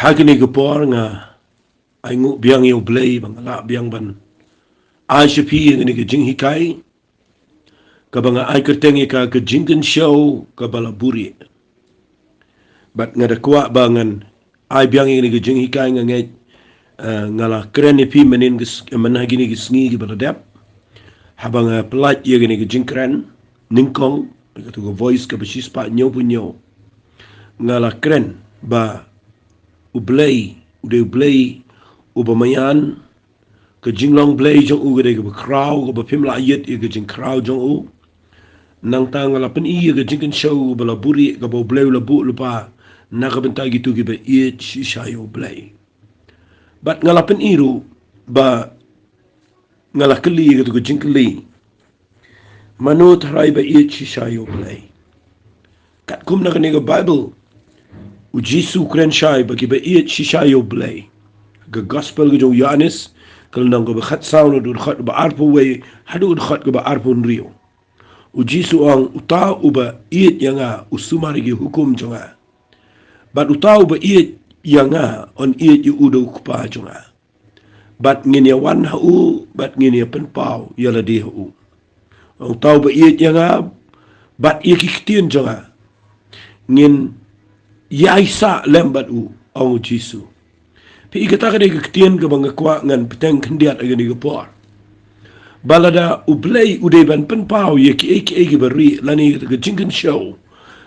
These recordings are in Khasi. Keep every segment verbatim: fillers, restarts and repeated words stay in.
Ha kane ka por nga ai nguh biang ïa U Blei ba nga lah biang ban ai sha phi ïa kane ka jinghikai kaba nga ai kyrteng ïa ka, ka jingkynshew kaba la buhrieh. Bad nga da kwah ba ngan ai biang ïa kane ka jinghikai, nga ngeit, eh, nga la kren ïa phi mynhynnin ka s-, mynhynnin ha kine ki sngi kiba la dep. Haba nga pyllait ïa kane ka jingkren nyngkong, kata ka voice kaba shispah hynñiewphew hynñiew, nga la kren ba U Blei u dei U Blei uba maïan, ka jinglong Blei jong u ka dei kaba khraw, kaba phim lah ïit ïa ka jingkhraw jong u. Nangta nga la pyni ïa ka jingkynshew kaba la buhrieh kaba U Blei u la buh lypa na ka bynta kito kiba ïeit shisha ïa U Blei. Bad nga la pyni ruh ba nga la kylli ïa kata ka jingkylli, mano tharai ba ïeit shisha ïa U Blei? Katkum na kane ka Baibl, U Jisu u kren shai ba kiba ïeit shisha ïa U Blei. Ka Gospel ka jong u Ïoannis, ka lynnong kaba khatsaw, na ka dkhot kaba arphew wei haduh ka dkhot kaba arphew hynriew, U Jisu u ong, uta uba ïeit ïa nga u sumar ïa ki hukum jong nga. Bad uta uba ïeit ïa nga un ïeit ïa u da U Kpa jong nga. Bad ngin ïa wan ha u, bad ngin ïa pynpaw ïa lade ha u. Uta uba ïeit ïa nga bad ïa ki ktien jong nga, ngin ïai sah lem bad u, ong U Jisu. Phi i, kata ka dei ka ktien kaba nga kwah ngan bteng khyndiat ha kane ka por. Ba lada U Blei u dei ban pynpaw ïa kiei kiei kiba rieh lane kata ka jingkynshew,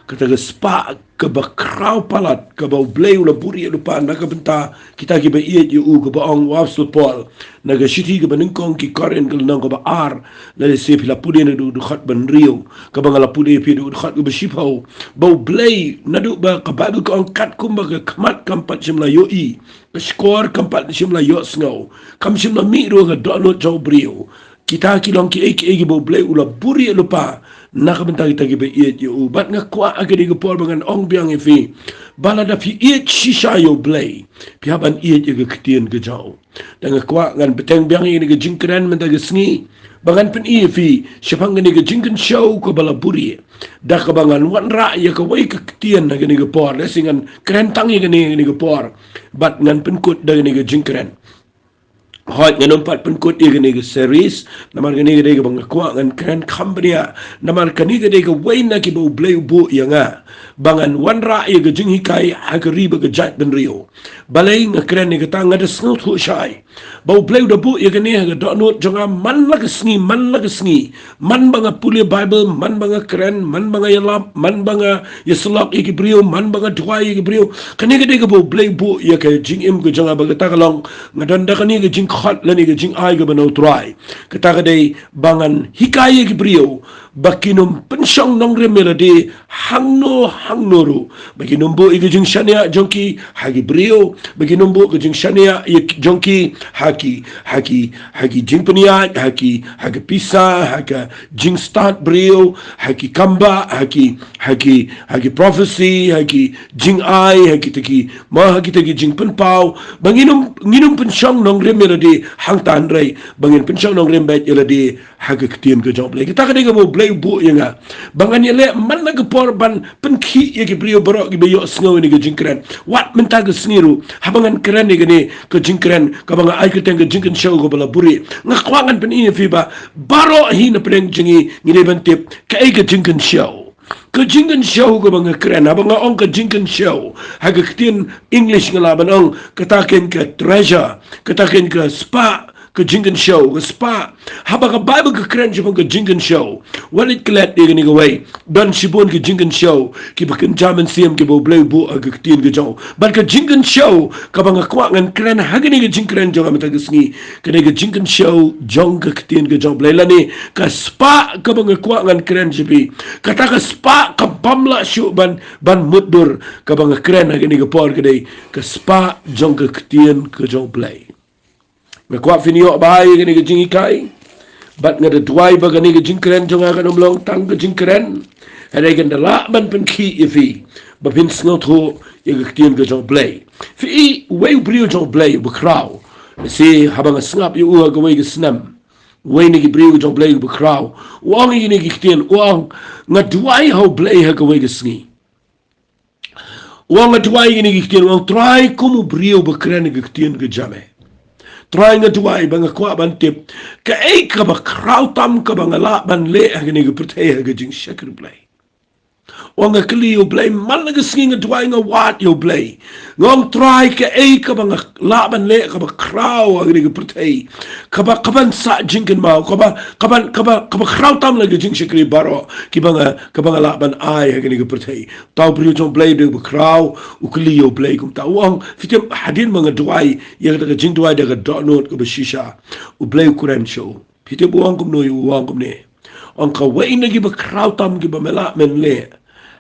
kata ka spah kaba khraw palat kaba U Blei u la buhrieh lypa na ka bynta kita kiba ïeit ïa u, kaba ong u Apostol Paul na ka shithi kaba nyngkong ki Korinth ka lynnong kaba ar, lada shisha phi la pule naduh ka dkhot ba hynriew, kaba nga la pule ïa phi naduh ka dkhot kaba shiphew, ba U Blei naduh ba ka Baibl ka ong katkum ba ka khmat kam pat shym la ïohi, ka shkor kam pat shym la ïohsngew, kam shym la mih ruh ha ka dohnud jong u briew, kita ki long kiei kiei kiba U Blei u la buhrieh lypa na ka bynta kita kiba ïeit ïa u. Bad nga kwah ha kane ka por ba ngan ong biang ïa phi ba lada phi ïeit shisha ïa U Blei, phi hap ban ïeit ïa ka ktien ka jong u. Te nga kwah ngan bteng biang ïa kane ka jingkren mynta ka sngi ba ngan pyni ïa phi shaphang kane ka jingkynshew kaba la buhrieh, da kaba ngan wanrah ïa kawei ka ktien ha kane ka por. Lehse ngan kren tang ïa kane ha kane ka por bad ngan pynkut da kane ka jingkren. Hooid, ngan ym pat pynkut ïa kane ka series, namar kane ka dei kaba nga kwah ngan kren kham bniah, namar kane ka dei kawei na kiba U Blei u buh ïa nga ba ngan wanrah ïa ka jinghikai ha ka ri bad ka jaitbynriew. Balei nga kren ïa kata? Nga da sngewthuh shai ba U Blei u da buh ïa kane ha ka dohnud jong nga man la ka sngi, man la ka sngi. Man ba nga pule Baibl, man ba nga kren, man ba nga ïalap, man ba nga ïasyllok ïa ki briew, man ba nga duwai ïa ki briew, kane ka dei kaba U Blei u buh ïa ka jingim ka jong nga. Bad kata ka long, nga don da kane ka jingkhot lane ka jingai kaba na U Trai. Kata ka dei ba ngan hikai ïa ki briew ba kin ym pynshong nongrim ïa lade hangno hangno ruh, ba kin ym buh ïa ka jingshaniah jong ki ha ki briew, ba kin ym buh ka jingshaniah ïa ki, jong ki ha ki, ha ki, ha ki jingpynïaid, ha ki, ha ki pisa, ha ka jingstad briew, ha ki kambah, ha ki, ha ki, ha ki prophecy, ha ki jingai, ha kita ki, ma ha kita ki jingpynpaw, ba ngin ym, ngin ym pynshong nongrim ïa lade hangta, hynrei ba ngin pynshong nongrim beit ïa lade ha ka ktien ka jong U Blei. Kata ka dei kaba U Blei u buh ïa nga ba ngan ïaleh man la ka por ban pynkhih ïa ki briew baroh kiba ïohsngew ïa kane ka jingkren. Wat mynta ka sngi ruh, haba ngan kren ïa kane ka jingkren kaba nga ai kyrteng ka jingkynshew kaba la buhrieh, nga kwah ngan pyni ïa phi ba baroh hi na pdeng jong ngi ngi dei ban tip kaei ka jingkynshew. Ka jingkynshew kaba nga kren, haba nga ong ka jingkynshew ha ka ktien English nga lah ban ong kata ka dei ka treasure, kata ka dei ka spah, ka jingkynshew, ka spah. Haba ka Baibl ka kren shaphang ka jingkynshew, wat leit klet ïa kane kawei. Don shibun ka jingkynshew kiba kynja mynsiem kiba U Blei u buh ha ka ktien ka jong u. Bad ka jingkynshew kaba nga kwah ngan kren ha kane ka jingkren jong nga mynta ka sngi, ka dei ka jingkynshew jong ka ktien ka jong U Blei, lane ka spah kaba nga kwah ngan kren sha phi. Kata ka spah kaba ym lah shuh ban, ban mutdur kaba nga kren ha kane ka por ka dei ka spah jong ka ktien ka jong U Blei. Nga kwah phin ïoh bha ïa kane ka jinghikai. Bad nga da duwai ba kane ka jingkren jong nga kan ym long tang ka jingkren, hynrei kan da lah ban pynkhih ïa phi ba phin sngewthuh ïa ka ktien ka jong U Blei. Phi i, uwei u briew jong U Blei uba khraw, lehse haba nga sngap ïa u ha kawei ka snem, uwei na ki briew jong U Blei uba khraw, u ong ïa kine ki ktien, u ong, nga duwai ha U Blei ha kawei ka sngi. U ong, nga duwai ïa kine ki ktien, u ong, Trai, kum u briew ba kren ïa ka ktien ka jong me, Trai, nga duwai ba nga kwah ban tip kaei kaba khraw tam kaba nga lah ban leh ha kane ka pyrthei ha ka jingshakri Blei. U ong, nga kylli ïa u Blei, man la ka sngi nga duwai, nga wad ïa u Blei. Nga ong, Trai, kaei kaba nga lah ban leh kaba khraw ha kane ka pyrthei, kaba, kaban sah jingkynmaw, kaba, kaban, kaba, kaba khraw tam la ka jingshakri baroh kiba nga, kaba nga lah ban ai ha kane ka pyrthei. Uta u briew jong u Blei u dei uba khraw, u kylli ïa u Blei kumta, u ong, phi tip, hadien ba nga duwai ïa kata ka jingduwai da ka dohnud kaba shisha, u Blei u kren sha u. Phi tip u ong kumno? U ong kumne, u ong, kawei na kiba khraw tam kiba me lah men leh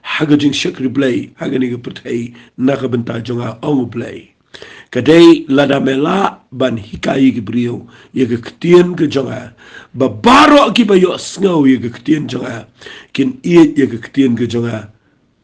ha ka jingshakri Blei ha kane ka pyrthei na ka bynta jong nga, ong u Blei, ka dei lada me lah ban hikai ïa ki briew ïa ka ktien ka jong nga, ba baroh kiba ïohsngew ïa ka ktien jong nga kin ïeit ïa ka ktien ka jong nga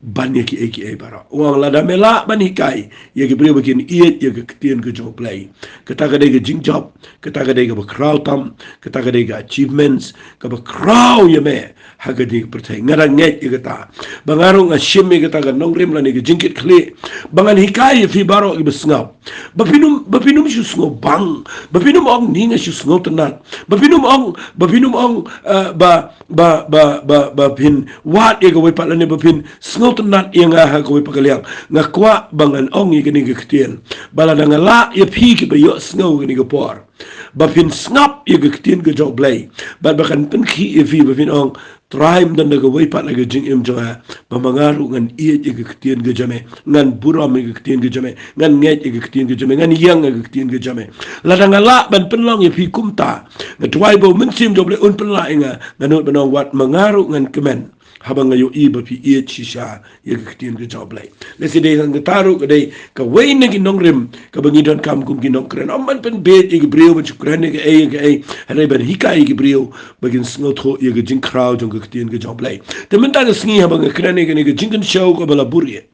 ban ïa kiei kiei baroh. U ong, lada me lah ban hikai ïa ki briew ba kin ïeit ïa ka ktien ka jong u Blei, kata ka dei ka jingjop, kata ka dei kaba khraw tam, kata ka dei ka achievements kaba khraw ïa me ha kane ka pyrthei. Nga dang ngeit ïa kata, ba nga ruh nga shim ïa kata ka nongrim lane ka jingkitkhlieh ba ngan hikai ïa phi baroh kiba sngap, ba phin ym, ba phin ym shu sngewbang, ba phin ym ong ni nga shu sngewtynnat, ba phin ym ong, ba phin ym ong, eh, ba, ba, ba, ba, ba phin wad ïa kawei pat lane ba phin sngewtynnat ïa nga ha kawei pat ka liang. Nga kwah ba ngan ong ïa kane ka ktien, ba lada nga lah ïa phi kiba ïohsngew kane ka por, ba phin sngap ïa ka ktien ka jong u Blei, bad ba kan pynkhih ïa phi, ba phin ong, Trai, ym don da kawei pat la ka jingim jong nga ba ma nga ruh ngan ïeit ïa ka ktien ka jong me, ngan burom ïa ka ktien ka jong me, ngan ngeit ïa ka ktien ka jong me, ngan ïeng ïa ka ktien ka jong me. Lada nga lah ban pynlong ïa phi kumta, nga duwai ba u Mynsiem jong u Blei un pynlah ïa nga, nga nud ban ong, wat ma nga ruh ngan kmen haba nga ïohi ba phi ïeit shisha ïa ka ktien ka jong u Blei. Lehse dei tang kata ruh ka dei kawei na ki nongrim kaba ngi donkam kum ki nongkren. Ym ban pynbeit ïa ki briew ban shu kren ïa kaei ïa kaei, hynrei ban hikai ïa ki briew ba kin sngewthuh ïa ka jingkhraw jong ka ktien ka jong u Blei. Te mynta ka sngi haba nga kren ïa kane ka jingkynshew kaba la buhrieh,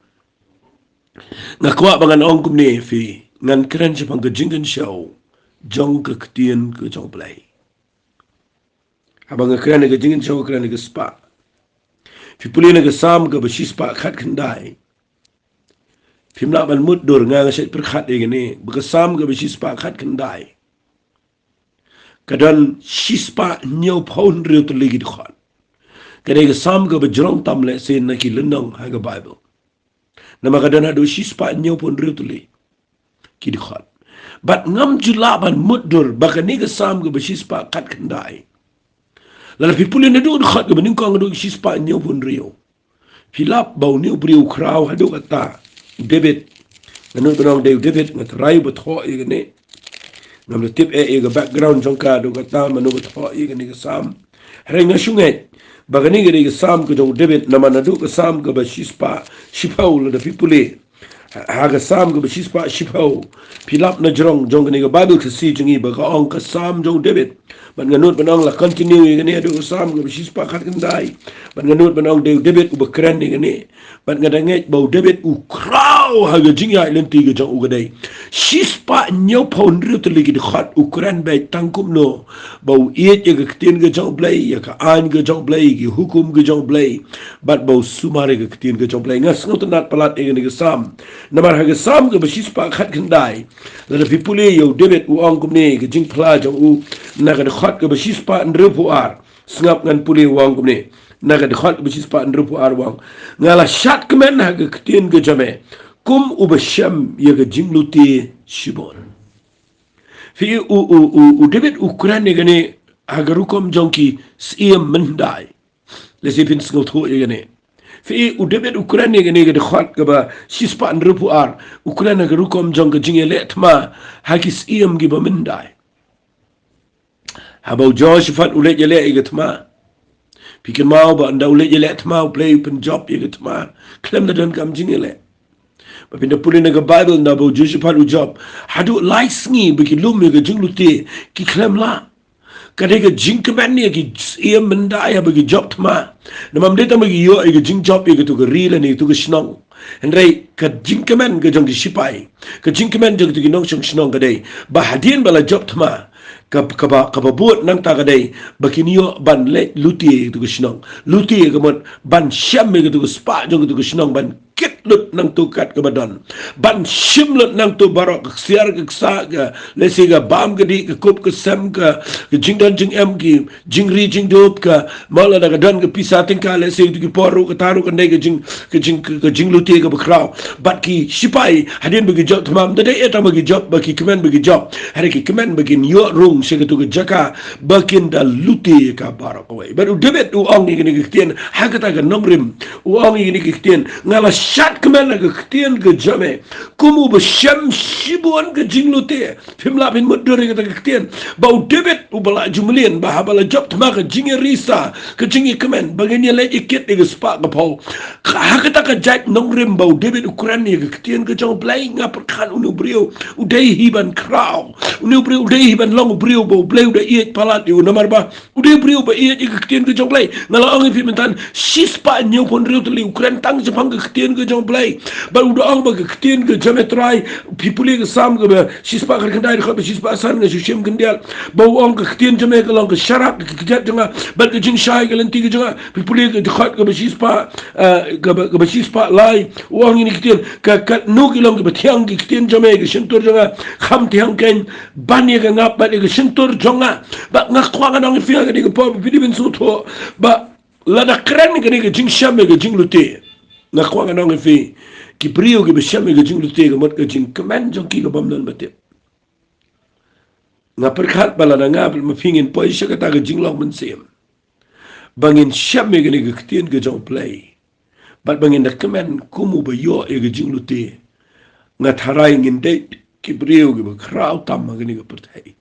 nga kwah ba ngan ong kumne ïa phi, ngan kren shaphang ka jingkynshew jong ka ktien ka jong u Blei. Haba nga kren ïa ka jingkynshew, nga kren ïa ka spah. Phi pule na ka Salm kaba shispah khatkhyndai, phim lah ban mutdur, nga, nga shait pyrkhat ïa kane, ba ka Salm kaba shispah khatkhyndai ka don shispah hynñiewphew hynriew tylli ki dkhot. Ka dei ka Salm kaba jrong tam lehse na ki lynnong ha ka Baibl, namar ka don haduh shispah hynñiewphew hynriew tylli ki dkhot. Bad ngam ju lah ban mutdur ba kane ka Salm kaba shispah khatkhyndai, lada phi pule naduh dkhot kaba nyngkong haduh shispah hynñiewphew hynriew, phi lap ba une u briew u khraw haduh katta, u David. Nga nud ban ong dei u David, nga tharai uba thoh ïa kane. Ngam da tip eh ïa ka background jong ka, haduh katta mano ba thoh ïa kane ka Salm. Hynrei nga shu ngeit ba kane ka dei ka Salm ka jong u David, namar naduh ka Salm kaba shispah shiphew, lada phi pule ha ka Salm kaba shispah shiphew, phi lap na jrong jong kane ka Baibl Khasi jong ngi ba ka ong ka Salm jong u David. Bad nga nud ban ong la continue ïa kane haduh ka Salm kaba shispah khatkhyndai. Bad nga nud ban ong dei u David uba kren ïa kane. Bad nga da ngeit ba u David u khraw ha ka jingïaid lynti ka jong u ka dei shispah hynñiewphew hynriew tylli ki dkhot, u kren beit tang kumno ba u ïeit ïa ka ktien ka jong u Blei, ïa ka aiñ ka jong u Blei, ki hukum ka jong u Blei, bad ba u sumar ïa ka ktien ka jong u Blei. Nga sngewtynnat palat ïa kane ka Salm, namar ha ka Salm kaba shispah khatkhyndai, lada phi pule ïa u David u ong kumne, ka jingphla jong u na ka dkhot kaba shispah hynriewphew ar. Sngap, ngan pule, u ong kumne, na ka dkhot kaba shispah hynriewphew ar, u ong, nga la shad kmen ha ka ktien ka jong me, kum uba shem ïa ka jinglute shibun. Phi i, u, u, u, u David u kren ïa kane ha ka rukom jong ki syiem mynhyndai. Lehse phin sngewthuh ïa kane. Phi i, u David u kren ïa kane, ka dkhot kaba shispah hynriewphew ar, u kren ha ka rukom jong ka jingïaleh thma ha ki syiem kiba mynhyndai. Haba u Jehoshaphat u leit ïaleh ïa ka thma, phi kynmaw ba ynda u leit ïaleh thma, U Blei u pynjop ïa ka thma khlem da donkam jingïaleh. Ba phin da pule na ka Baibl, ynda ba u Jehoshaphat u jop, haduh lai sngi ba ki lum ïa ka jinglute ki khlem lah. Ka dei ka jingkmen ïa ki syiem mynhyndai haba ki jop thma. Namar ym dei tang ba ki ïoh ïa ka jingjop ïa kato ka ri lane kato ka shnong. Hynrei ka jingkmen ka jong ki shipai, ka jingkmen jong kito ki nongshong shnong ka dei ba hadien ba la jop thma, ka, kaba, kaba bud nangta ka dei ba kin ïoh ban leit lute ïa kato ka shnong. Lute ka mut ban shem ïa kato ka spah jong kato ka shnong, ban kit lut nangto kat kaba don. Ban shim lut nangto baroh ka ksiar ka ksah ka, lehse ka bam ka dih, ka kup ka sem, ka, ka jingdon jingem, ki jingri jingdup, ka, mo lada ka don ka pisa tyngka, lehse tu ki por ruh, kata ruh kan dei ka jing, ka jing, ka, ka jinglute kaba khraw. Bad ki sipai, hadien ba ki jop thymmai, da dei ita ba ki jop, ba ki kmen ba ki jop. Hynrei ki kmen ba kin ïoh rung sha kato ka jaka ba kin da lute ka baroh kawei. Bad u David u ong ïa kane ka ktien ha kata ka nongrim, u ong ïa kane ka ktien, nga la shad kmen ha ka ktien ka jong me, kum uba shem shibun ka jinglute. Phim lah phin mutdur ïa kata ka ktien. Ba u David uba la ju mlien, ba haba la jop thymmai ka jingïarisa, ka jingïakmen, ba ngin ïaleit ïakit ïa ka spah ka phew. Ha kata ka jait nongrim ba u David u kren ïa ka ktien ka jong u Blei, nga pyrkhat une u briew u dei hi ban khraw. Une u briew u dei hi ban long u briew ba u Blei u da ïeit palat ïa u, namar ba u dei u briew ba ïeit ïa ka ktien ka jong u Blei. Nga la ong ïa phi mynta, shispah hynñiewphew hynriew tylli u kren tang shaphang ka ktien ka jong u Blei. Bad u da ong ba ka ktien ka jong me Trai, phi pule ka Salm kaba shispah khatkhyndai, dkhot ba shispah san, nga shu shim khyndiat. Ba u ong ka ktien jong me ka long ka sharak ha ki kjat jong nga, bad ka jingshai ha ki lynti ka jong nga. Phi pule ka dkhot kaba shispah, eh, kaba, kaba shispah lai, u ong ïa kine ki ktien, ka, katno ki long kiba thiang ki ktien jong me ha ka shyntur jong nga, kham thiang keiñ ban ïa ka ngap bad ïa ka shyntur jong nga. Bad nga kwah ngan ong ïa phi ha kane ka por, ba phi dei ban sngewthuh ba lada kren ïa kane ka jingshem ïa ka jinglute, nga kwah ngan ong ïa phi, ki briew kiba shem ïa ka jinglute, ka mut ka jingkmen jong ki ka bym don ba tip. Nga pyrkhat ba lada nga bad ma phi ngin poi sha kata ka jinglong mynsiem, ba ngin shem ïa kane ka ktien ka jong u Blei, bad ba ngin da kmen kum uba ïoh ïa ka jinglute, nga tharai ngin dei ki briew kiba khraw tam ha kane ka pyrthei.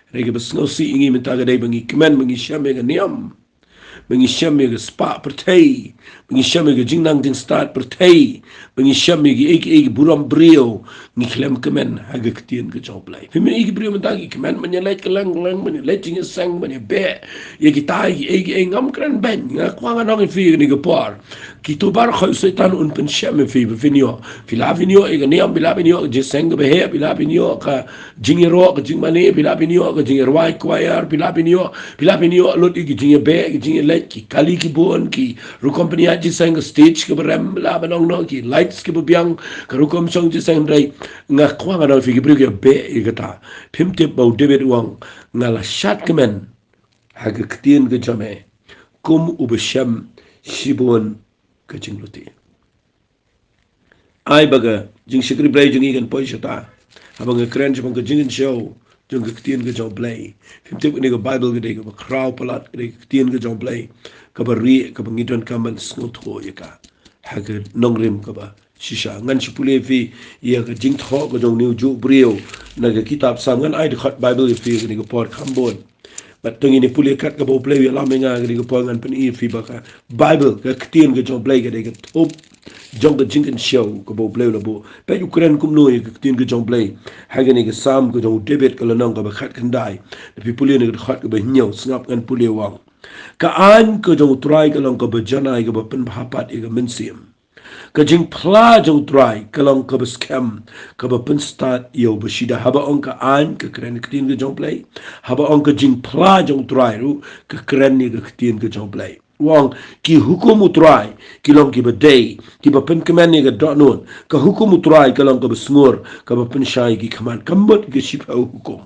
Hynrei kaba sngewsih ïa ngi mynta ka dei ba ngi kmen, ba ngi shem ïa ka niam, ba ngi shem ïa ka spah pyrthei, ba ngi shem ïa ka jingnang jingstad pyrthei, ba ngi shem ïa kiei kiei ki burom briew, ngi khlem kmen ha ka ktien ka jong u Blei. Phim ïohi ki briew mynta ki kmen ban ïaleit kylleng kylleng, ban ïaleit jingïaseng, ban ïabeh ïa kita kiei kiei. Ngam kren beiñ, nga kwah ngan ong ïa phi ha kane ka por, kito baroh khoit u Soitan un pynshem ïa phi ba phin ïoh, phi lah phin ïoh ïa ka niam, phi lah phin ïoh ka jingïaseng kaba heh, phi lah phin ïoh ka jingïaroh, ka jingmane, phi lah phin ïoh ka jingïarwai choir, phi lah phin ïoh, phi lah phin ïoh lut ïa ka jingïabeh, ka jingïaleit, ki kali ki bun, ki rukom pynïaid jingïaseng, ka stage kaba rem, lah ban ong noh, ki lights kiba biang, ka rukom shong jingïaseng. Hynrei nga kwah ngan ong ïa phi, ki briew ki ïabeh ïa kata. Phim tip ba u David u ong, nga la shad kmen ha ka ktien ka jong me, kum uba shem shibun ka jinglute. Ai ba ka jingshakri Blei jong ngi kan poi shata, haba nga kren shaphang ka jingkynshew jong ka ktien ka jong u Blei. Phim tip, kane ka Baibl ka dei kaba khraw palat, ka dei ka ktien ka jong u Blei kaba rieh, kaba ngi donkam ban sngewthuh ïa ka ha ka nongrim kaba shisha. Ngan shu pule ïa phi ïa ka jingthoh ka jong une ujuh u briew na ka kitab Salm. Ngan ai dkhot Baibl ïa phi ha kane ka por kham bun. Bad to ngin ïa pule kat kaba u Blei u ïalam ïa nga ha kane ka por. Ngan pyni ïa phi ba ka Baibl, ka ktien ka jong u Blei, ka dei ka thup jong ka jingkynshew kaba u Blei u la buh. Peit u kren kumno ïa ka ktien ka jong u Blei ha kane ka Salm ka jong u David, ka lynnong kaba khatkhyndai. Lada phi pule na ka dkhot kaba hynñiew, sngap ngan pule, u ong: Ka aiñ ka jong u Trai ka long kaba janai, kaba pynbha pat ïa ka mynsiem. Ka jingphla jong u Trai ka long kaba skhem, kaba pynstad ïa uba shida. Haba ong ka aiñ, ka kren ïa ka ktien ka jong u Blei. Haba ong ka jingphla jong u Trai ruh, ka kren ïa ka ktien ka jong u Blei. U ong, ki hukum u Trai ki long kiba dei, kiba pynkmen ïa ka dohnud. Ka hukum u Trai ka long kaba sngur, kaba pynshai ïa ki khmat. Ka mut ki shiphew hukum.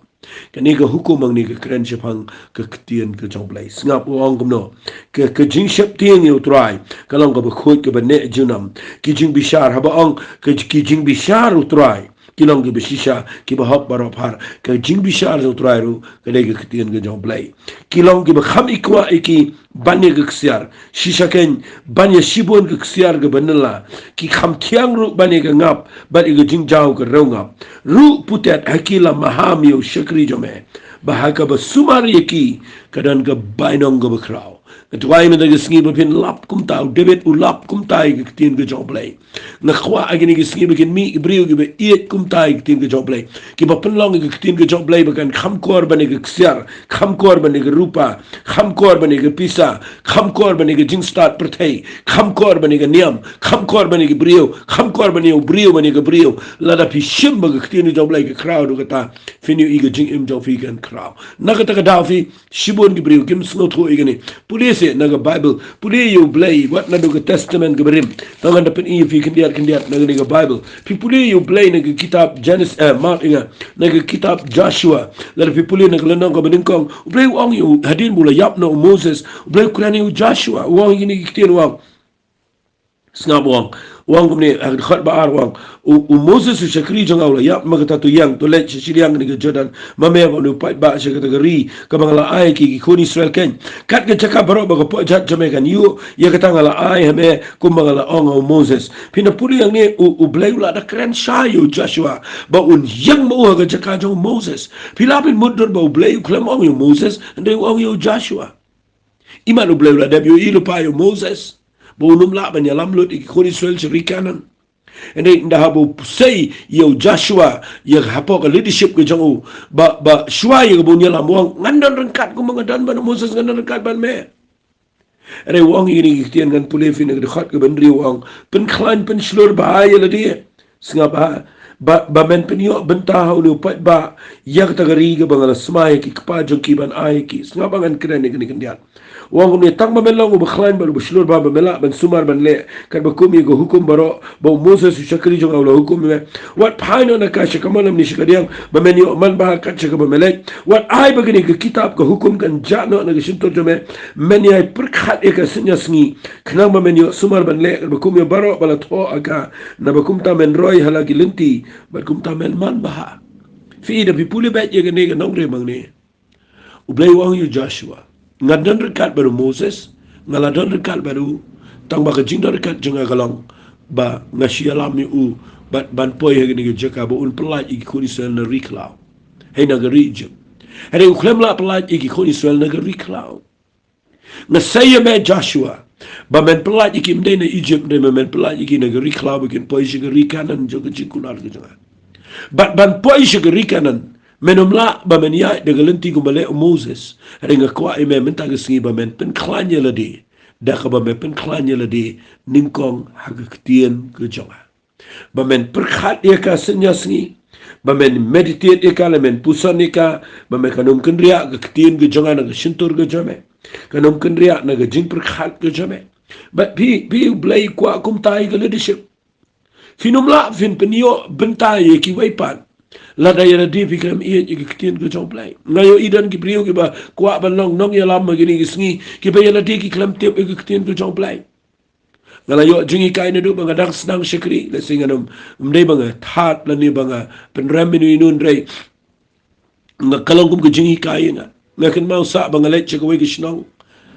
Kane ka hukum hangne ka kren shaphang ka ktien ka jong u Blei. Sngap u ong kumno: Ka, ka jingsheptieng ïa u Trai ka long kaba khuid, kaba neh junom. Ki jingbishar, haba ong ka, ki jingbishar u Trai ki long kiba shisha, kiba hok baroh phar. Ka jingbishar jong u Trai ruh ka dei ka ktien ka jong u Blei. Ki long kiba kham ikwah ïa ki ban ïa ka ksiar, shisha keiñ ban ïa shibun ka ksiar kaba nylla. Ki kham thiang ruh ban ïa ka ngap bad ïa ka jingjaw ka rew ngap. Ruh putet ha ki la maham ïa u shakri jong me, ba ha kaba sumar ïa ki ka don ka bainong kaba khraw. Nga duwai mynta ka sngi ba phin lap kumta, u David u lap kumta ïa ka ktien ka jong u Blei. Nga kwah ha kine ki sngi ba kin mih ki briew kiba ïeit kumta ïa ka ktien ka jong u Blei, kiba pynlong ïa ka ktien ka jong u Blei ba kan kham kor ban ïa ka ksiar, kham kor ban ïa ka rupa, kham kor ban ïa ka pisa, kham kor ban ïa ka jingstad pyrthei, kham kor ban ïa ka niam, kham kor ban ïa ki briew, kham kor ban ïa u briew ban ïa ka briew. Lada phi shim ba ka ktien ka jong u Blei ka khraw, ruh kata phin ïohi ka jingim jong phi kan khraw. Na kata ka daw phi, shibun ki briew kim sngewthuh ïa kane. Pule te na ka Bible. Pule ïa u Blei wat naduh ka Testament kaba rim. Tang ngan da pyni ïa phi khyndiat khyndiat na kane ka Bible. Phi pule ïa u Blei na ka kitab Genesis, eh, Mark, ïa nga, na ka kitab Joshua. Lada phi pule na ka lynnong kaba nyngkong, u Blei u ong ïa u, hadien ba u la ïap noh u Moses, u Blei u kren ïa u Joshua, u ong ïa kine ki ktien, u ong. Sngap, u ong. U ong kumne, ha ka dkhot ba ar, u ong: U, u Moses u shakri jong nga u la ïap, ma kata to ïeng, to leit sha shiliang kane ka Jordan, ma me bad une u paidbah sha kata ka ri kaba nga la ai ha ki, ki khun Israel keiñ. Kat ka jaka baroh ba ka pohjat jong me kan ïuh, ïa kata nga la ai ha me, kumba nga la ong ha u Moses. Phin da pule hangne, u, u Blei u la da kren shai ïa u Joshua ba un ïeng ma u ha ka jaka jong u Moses. Phi lah ban mutdur ba u Blei u khlem ong ïa u Moses, hynrei u ong ïa u Joshua. Imat u Blei u la dep ïohi lypa ïa u Moses ba un ym lah ban ïalam lut ïa ki khun Israel sha ri Kanaan. Hynrei ynda haba u sei ïa u Joshua, ïa hapoh ka leadership ka jong u, ba, ba shuwa ïa kaba un ïalam, u ong: Ngan don ryngkat kumba nga don bad u Moses, ngan don ryngkat bad me. Hynrei u ong ïa kine ki ktien, ngan pule ïa phi na ka dkhot kaba hynriew, u ong: Pynkhlaiñ pynshlur bha ïa lade. Sngap bha. Ba, ba men pynïoh bynta ha une u paidbah ïa kata ka ri kaba nga la smai ha ki kpa jong ki ban ai ha ki. Sngap bha, ngan kren ïa kane khyndiat. U ong kumne: Tang ba men long uba khlaiñ bad uba shlur bha, ba men lah ban sumar ban leh katba kum ïa ka hukum baroh ba u Moses u shakri jong nga u la hukum ïa me. Wat phai noh na ka sha kamon lymne sha kadiang, ba men ïoh manbha kat sha kaba me leit. Wat ai ba kane ka kitab ka hukum kan jah noh na ka shyntur jong me. Men ïai pyrkhat ïa ka synñia sngi, khnang ba men ïoh sumar ban leh katba kum ïa baroh ba la thoh ha ka, naba kumta men roi ha la ki lynti, bad kumta men manbha. Phi i, da phi pule beit ïa kane ka nongrim hangne, u Blei u ong ïa u Joshua: Nga don ryngkat bad u Moses, nga la don ryngkat bad u, tang ba ka jingdon ryngkat jong nga ka long ba nga shu ïalam ïa u bad ban poi ha kane ka jaka ba un pyllait ïa ki khun Israel na ri khlaw, hei na ka ri Egypt. Hynrei u khlem lah pyllait ïa ki khun Israel na ka ri khlaw. Nga sei ïa me Joshua ba men pyllait ïa ki ym dei na Egypt, hynrei ba men pyllait ïa ki na ka ri khlaw, ba kin poi sha ka ri Kanaan jong ka jingkular ka jong nga. Bad ban poi sha ka ri Kanaan, men ym lah ba men ïaid da ka lynti kumba leh u Moses. Hynrei nga kwah ïa me mynta ka sngi ba men pynkhlaiñ ïa lade da kaba me pynkhlaiñ ïa lade nyngkong ha ka ktien ka jong nga. Ba men pyrkhat ïa ka synñia sngi, ba men meditate ïa ka, la men puson ïa ka, ba me kan ym kynriah ka ktien ka jong nga na ka shyntur ka jong me, kan ym kynriah na ka jingpyrkhat ka jong me. Bad phi, phi, u Blei u kwah kumta ïa ka leadership. Phin ym lah phin pynïoh bynta ïa kiwei pat lada ïa lade phi khlem ïeit ïa ka ktien ka jong u Blei. Nga ïohi don ki briew kiba kwah ban long nongïalam ha kine ki sngi, kiba ïa lade ki khlem tip ïa ka ktien ka jong u Blei. Nga la ïoh jinghikai naduh ba nga dang sdang shakri, lehse ngan ym, ym dei ba nga thad lane ba nga pynrem ïano ïano, hynrei nga, ka long kum ka jinghikai ïa nga. Nga kynmaw sah ba nga leit sha kawei ka shnong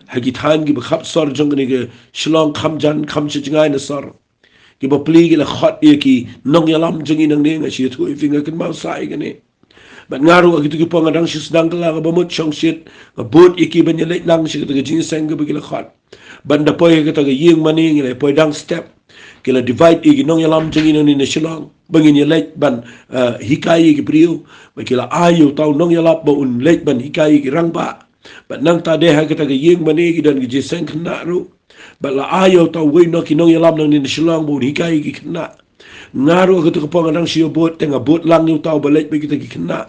ha ki thaiñ kiba khap sor jong kane ka Shillong, kham jan kham sha jngai na sor. Kiba plie ki la khot ïa ki nongïalam jong ngi nangne, nga shu ïathuh ïa phi, nga kynmaw sah ïa kane. Bad nga ruh ha kito ki por nga dang shu sdang kylla, nga bamut shongshit, nga bud ïa ki ban ïaleit lang sha kata ka jingïaseng kaba ki la khot. Bad ynda poi ha kata ka ïing mane, ngi la poi dang step. Ki la divide ïa ki nongïalam jong ngi nangne na Shillong ba ngin ïaleit ban, eh, hikai ïa ki briew. Bad ki la ai ïa uta u nongïalap ba un leit ban hikai ïa ki rangbah. Bad nangta de ha kata ka ïing mane ki don ki jingïaseng khynnah ruh. Bad la ai ïa uta uwei na ki nongïalam nangne na Shillong ba un hikai ïa ki khynnah. Nga ruh ha kata ka por nga dang shu ïa bud, te nga bud lang ïa uta uba leit bad kita ki khynnah.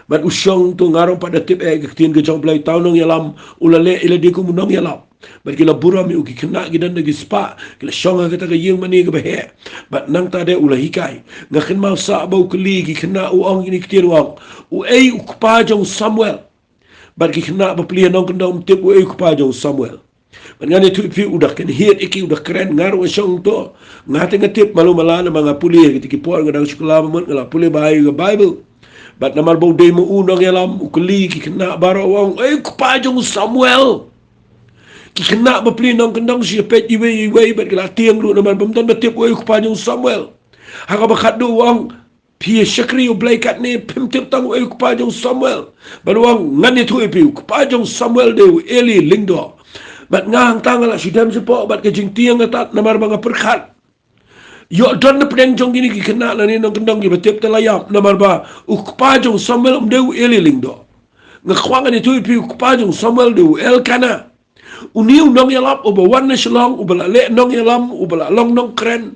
Bad u shong to, nga ruh pat da tip eh ïa ka ktien ka jong u Blei, uta u nongïalam u la leh ïa lade kum u nongïalap. Bad ki la burom ïa u, ki khynnah ki don da ki spah, ki la shong ha kata ka ïing mane kaba heh. Bad nangta de u la hikai. Nga kynmaw sah ba u kylli ki khynnah, u ong kine ki ktien, u ong: Uei u kpa jong u Samuel? Bad ki khynnah ba plie nongkyndong ym tip uei u kpa jong u Samuel. Bad ngan ïathuh ïa phi, u da kynhied ïa ki, u da kren, nga ruh nga shong to. Nga te nga tip malu mala namar nga pule ha kito ki por, nga dang shu kylla bamut, nga la pule bha ïa ka Bible. Bad namar ba u dei ma u nongïalam, u kylli ki khynnah baroh, u ong: Uei u kpa jong u Samuel? Ki khynnah ba plie nongkyndong shu ïa peit iwei iwei bad ki la tieng ruh namar ba ym don ba tip uei u kpa jong u Samuel. Ha kaba khatduh u ong: Phi ïa shakri ïa u Blei katne, phim tip tang uei u kpa jong u Samuel? Bad u ong: Ngan ïathuh ïa phi, u kpa jong u Samuel dei u Eli Lyngdoh. Bad nga hangta nga la shu dem shapoh bad ka jingtieng nga tat namar ba nga pyrkhat, ïoh don na pdeng jong kine ki khynnah lane nongkyndong kiba tip te la ïap, namar ba u kpa jong u Samuel um dei u Eli Lyngdoh. Nga kwah ngan ïathuh ïa phi, u kpa jong u Samuel dei u Elkanah. Une u nongïalap uba wan na Shillong, uba la leh nongïalam, uba la long nongkren,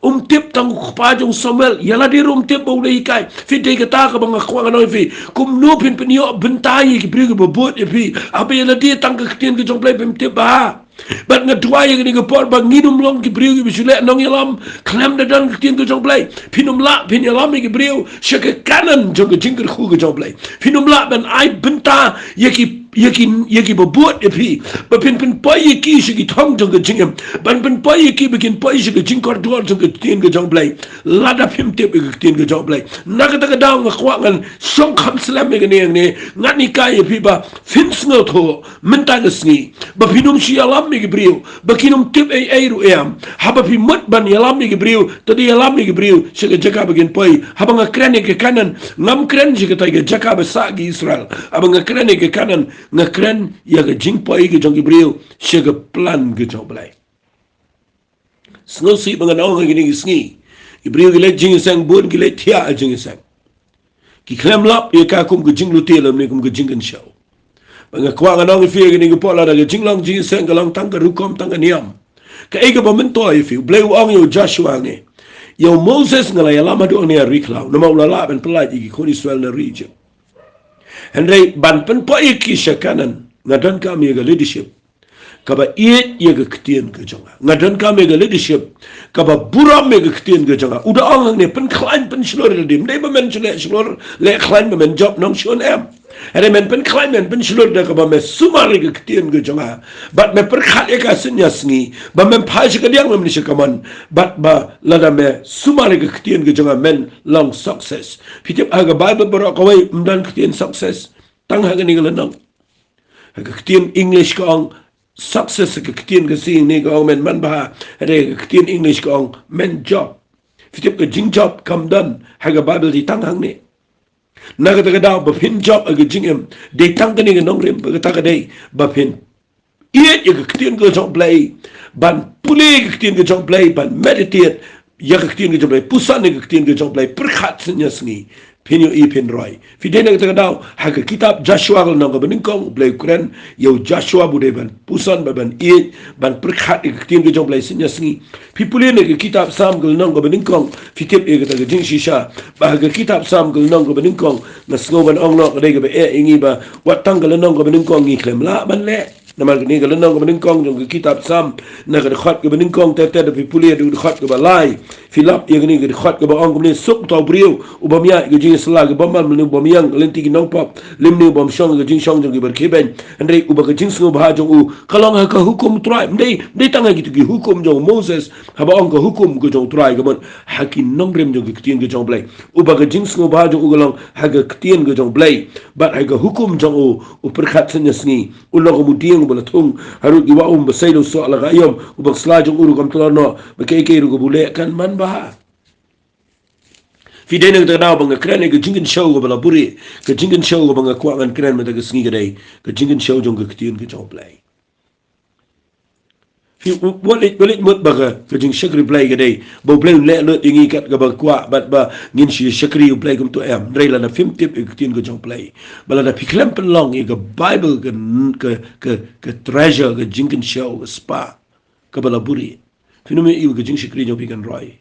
Um tip tang u kpa jong Samuel, ïa lade ruh um tip ba u la hikai. Phi dei kata kaba nga kwah ngan ong ïa phi. Kumno phin pynïoh bynta ïa ki briew kiba bud ïa phi? Haba ïa lade tang ka ktien ka jong Blei phim tip bha. Bad nga duwai ïa kane ka por ba ngin ym long ki briew kiba shu leh nongïalam khlem da don ka ktien ka jong Blei. Phin ym lah phin ïalam ïa ki briew sha ka kanan jong ka jingkyrkhu ka jong Blei. Phin ym lah ban ai bynta ïa ki ïa ki ïa kiba bud ïa phi, ba phin pynpoi ïa ki sha ki thong jong ka jingim, ban pynpoi ïa ki ba kin poi sha ka jingkordor jong ka ktien ka jong Blei. Lada phim tip ïa ka ktien ka jong Blei, na kata ka daw nga kwah ngan shong kham slem ïa kane, ïa kane ngan hikai ïa phi ba phin sngewthuh mynta ka sngi ba phin ym shu ïalam ïa ki briew, ba kin ym tip ei ei ruh em. Haba phi mut ban ïalam ïa ki briew, to da ïalam ïa ki briew sha ka jaka ba kin poi. Haba nga kren ïa ka kanan, ngam kren sha kata ka jaka ba sah ki Israel. Haba nga kren ïa ka kanan, nga kren ïa ka jingpoi ka jong ki briew sha ka plan ka jong Blei. Sngewsih ba ngan ong ha kine ki sngi, ki briew ki leit jingïaseng bun, ki leit thiah jingïaseng. Ki khlem lap ïa ka kum ka jinglute lymne kum ka jingkynshew. Ba nga kwah ngan ong ïa phi ha kine ki por, lada ka jinglong jingïaseng ka long tang ka rukom, tang ka niam. Kaei kaba myntoi ïa phi, U Blei u ong ïa u Joshua hangne, ïa u Moses nga la ïalam haduh hangne ha ri khlaw, namar u la lah ban pyllait ïa ki khun Israel na ri Egypt. Hynrei ban pynpoi ïa ki sha kanan, nga donkam ïa ka leadership kaba ïeit ïa ka ktien ka jong nga. Nga donkam ïa ka leadership kaba burom ïa ka ktien ka jong nga. U da ong hangne pynkhlaiñ pynshlur ïa lade. Ym dei ba men shu leh shlur leh khlaiñ ba men jop nongshun, em. Hynrei men pynkhlaiñ men pynshlur da kaba me sumar ïa ka ktien ka jong nga, bad me pyrkhat ïa ka synñia sngi, ba men phai sha ka diang lymne sha ka mon, bad ba lada me sumar ïa ka ktien ka jong nga men long success. Phi tip ha ka Bible baroh kawei ym don ka ktien success, tang ha kane ka lynnong. Ha ka ktien English ka ong success, ha ka ktien Khasi ne ka ong men manbha, ha ka ktien English ka ong men jop. Phi tip ka jingjop kam don ha ka Bible, dei tang hangne. Na kata ka daw ba phin jop ha ka jingim, dei tang kane ka nongrim, ba kata ka dei ba phin ïeit ïa ka ktien ka jong Blei, ban pule ïa ka ktien ka jong Blei, ban meditate ïa ka ktien ka jong Blei, puson ïa ka ktien ka jong Blei, pyrkhat synñia sngi, phin ïohi phin roi. Phi dei na kata ka daw, ha ka kitab Joshua ka lynnong kaba nyngkong, U Blei u kren ïa u Joshua ba u dei ban puson, ban, ban ïeit, ban pyrkhat ïa ka ktien ka jong Blei synñia sngi. Phi pule na ka kitab Salm ka lynnong kaba nyngkong, phi tip ïa kata ka jingshisha ba ha ka kitab Salm ka lynnong kaba nyngkong, nga sngew ban ong noh ka dei kaba eh ïa ngi ba wat tang ka lynnong kaba nyngkong ngi khlem lah ban leh. Namar kane ka lynnong kaba nyngkong jong ka kitab Salm, na ka dkhot kaba nyngkong te te da phi pule haduh dkhot kaba lai, phi lap ïa kane ka dkhot kaba ong kumne: Suk uta u briew u bym ïaid ka jingïasylla ki bymman, lymne u bym ïeng lynti ki nongpop, lymne u bym shong ka jingshong jong ki byrkheiñ, hynrei uba ka jingsngewbha jong u ka long ha ka hukum u Trai. Ym dei, ym dei tang ha kito ki hukum jong u Moses, haba ong ka hukum ka jong u Trai, ka mut ha ki nongrim jong ka ktien ka jong Blei. Uba ka jingsngewbha jong u ka long ha ka ktien ka jong Blei, bad ha ka hukum jong u, u pyrkhat synñia sngi. U long kum u dieng uba la thung harud ki wah um, ba sei da u soh la ka aïom, u bakla jong u ruh kam tlot noh, ba kaei kaei ruh kaba u leh kan manbha. Phi dei na kata ka daw ba nga kren ïa ka jingkynshew kaba la buhrieh, ka jingkynshew kaba nga kwah ngan kren mynta ka sngi ka dei ka jingkynshew jong ka ktien ka jong Blei. Phi, u, wat leit, wat leit mut ba ka, ka jingshakri Blei ka dei ba U Blei un leh lut ïa ngi kat kaba kwah, bad ba ngin shu shakri U Blei kumto, em. Hynrei lada phim tip ïa ka ktien ka jong Blei, ba lada phi khlem pynlong ïa ka Bible ka, ka, ka, ka treasure, ka jingkynshew, ka spah kaba la buhrieh, phin ym ïohi ba ka jingshakri jong phi kan roi.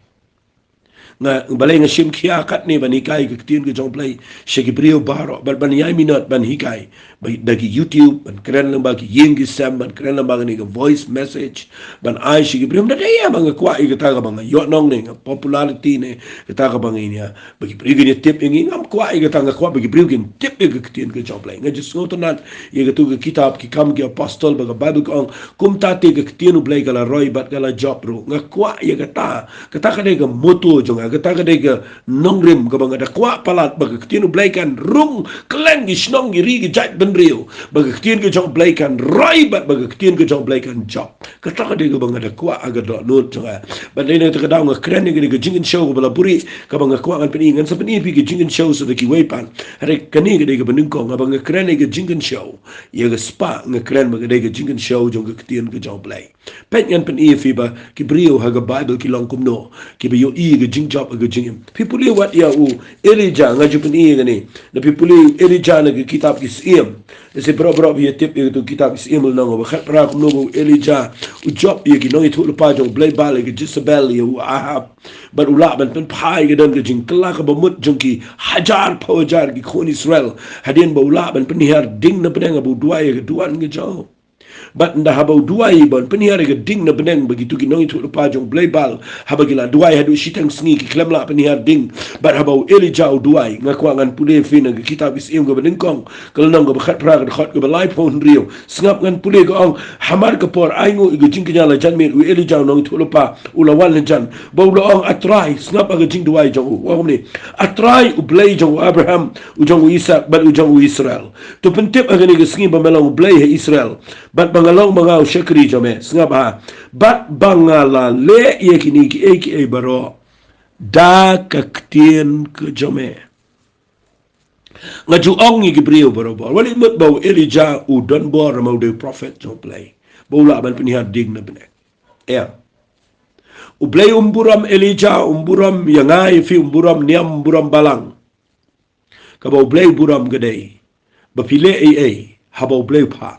Nga, balei nga shim khia katne ban hikai ka ktien ka jong Blei sha ki briew baroh, bad ban ïai minot ban hikai, ba da ki YouTube, ban kren lyngba ki ïing ki sem, ban kren lyngba kane ka voice message, ban ai sha ki briew. Ym da dei ïa ba nga kwah ïa kata kaba nga ïoh nong ne nga popularity ne kata kaba nga ïa, ba ki briew kin ïa tip ïa ngi. Ngam kwah ïa kata, nga kwah ba ki briew kin tip ïa ka ktien ka jong Blei. Nga ju sngewtynnat ïa katu ka kitab Ki Kam ki Apostol, ba ka Bible ka ong, kumta te ka ktien U Blei ka la roi bad ka la jop ruh. Nga kwah ïa kata. Kata ka dei ka motto jong nga, kata ka dei ka nongrim kaba nga da kwah palat, ba ka ktien U Blei kan rung kylleng ki shnong, ki ri, ki jaitbynriew, ba ka ktien ka jong U Blei kan roi bad ba ka ktien ka jong U Blei kan jop. Kata ka dei kaba nga da kwah ha ka dohnud jong nga. Bad dei na kata ka daw nga kren ïa ka dei ka jingkynshew kaba la buhrieh kaba nga kwah ngan pyni, ngan sa pyni ïa phi ka jingkynshew sa da kiwei pat. Hynrei kane ka dei kaba nyngkong, haba nga kren ïa ka jingkynshew ïa ka spah, nga kren ba ka dei ka jingkynshew jong ka ktien ka jong U Blei. Peit ngan pyni ïa phi ba ki briew ha ka Bible ki long kumno, kiba ïohi ka jingjop ha ka jingim. Phi pule wat ïa u Elijah, nga ju pyni ïa kane. Lada phi pule u Elijah na ka kitab Ki Syiem. Lehse baroh baroh phi ïa tip ïa katu ka kitab Ki Syiem lynnong ba khatphra kumno ba u Elijah u jop ïa ki nongïathuhlypa jong u Blei Baal, ïa ka Jezebel, ïa u Ahab. Bad u lah ban pynphai ïa ka don ka jingkylla kaba mut jong ki hajar phew hajar ki khun Israel. Hadien ba u lah ban pynhiar ding na bneng haba u duwai ïa ka duwan ka jong u. Bad ynda haba u duwai ban pynhiar ïa ka ding na bneng ba kitu ki nongïathuhlypa jong u Blei Baal, haba ki la duwai haduh shiteng sngi ki khlem lah pynhiar ding. Bad haba u Elijah u duwai, nga kwah ngan pule ïa phi na ka kitab Ki Syiem kaba nyngkong, ka lynnong kaba khatphra, ka dkhot kaba laiphew hynriew. Sngap, ngan pule, ka ong: Hamar ka por ainguh ïa ka jingkñia la janmiet, u Elijah u nongïathuhlypa u la wan la jan, bad u la ong: A Trai, sngap ha ka jingduwai jong u, u ong kumne: A Trai, u Blei jong u Abraham, u jong u Isaak, bad u jong u Israel, to pyntip ha kane ka sngi ba me long u Blei ha Israel, bad ba nga long ma nga u shakri jong me, sngap ha, bad ba nga la leh ïa kine kiei kiei baroh da ka ktien ka jong me. Nga ju ong ïa ki briew baroh, wat leh mut ba u Elijah u don bor namar u dei u prophet jong u Blei, ba u lah ban pynhiar ding na bneng. Ïa, u Blei um burom Elijah, um burom ïa nga ïa phi, um burom niam, um burom balang. Kaba u Blei u burom ka dei ba phi leh ei ei haba u Blei u phah,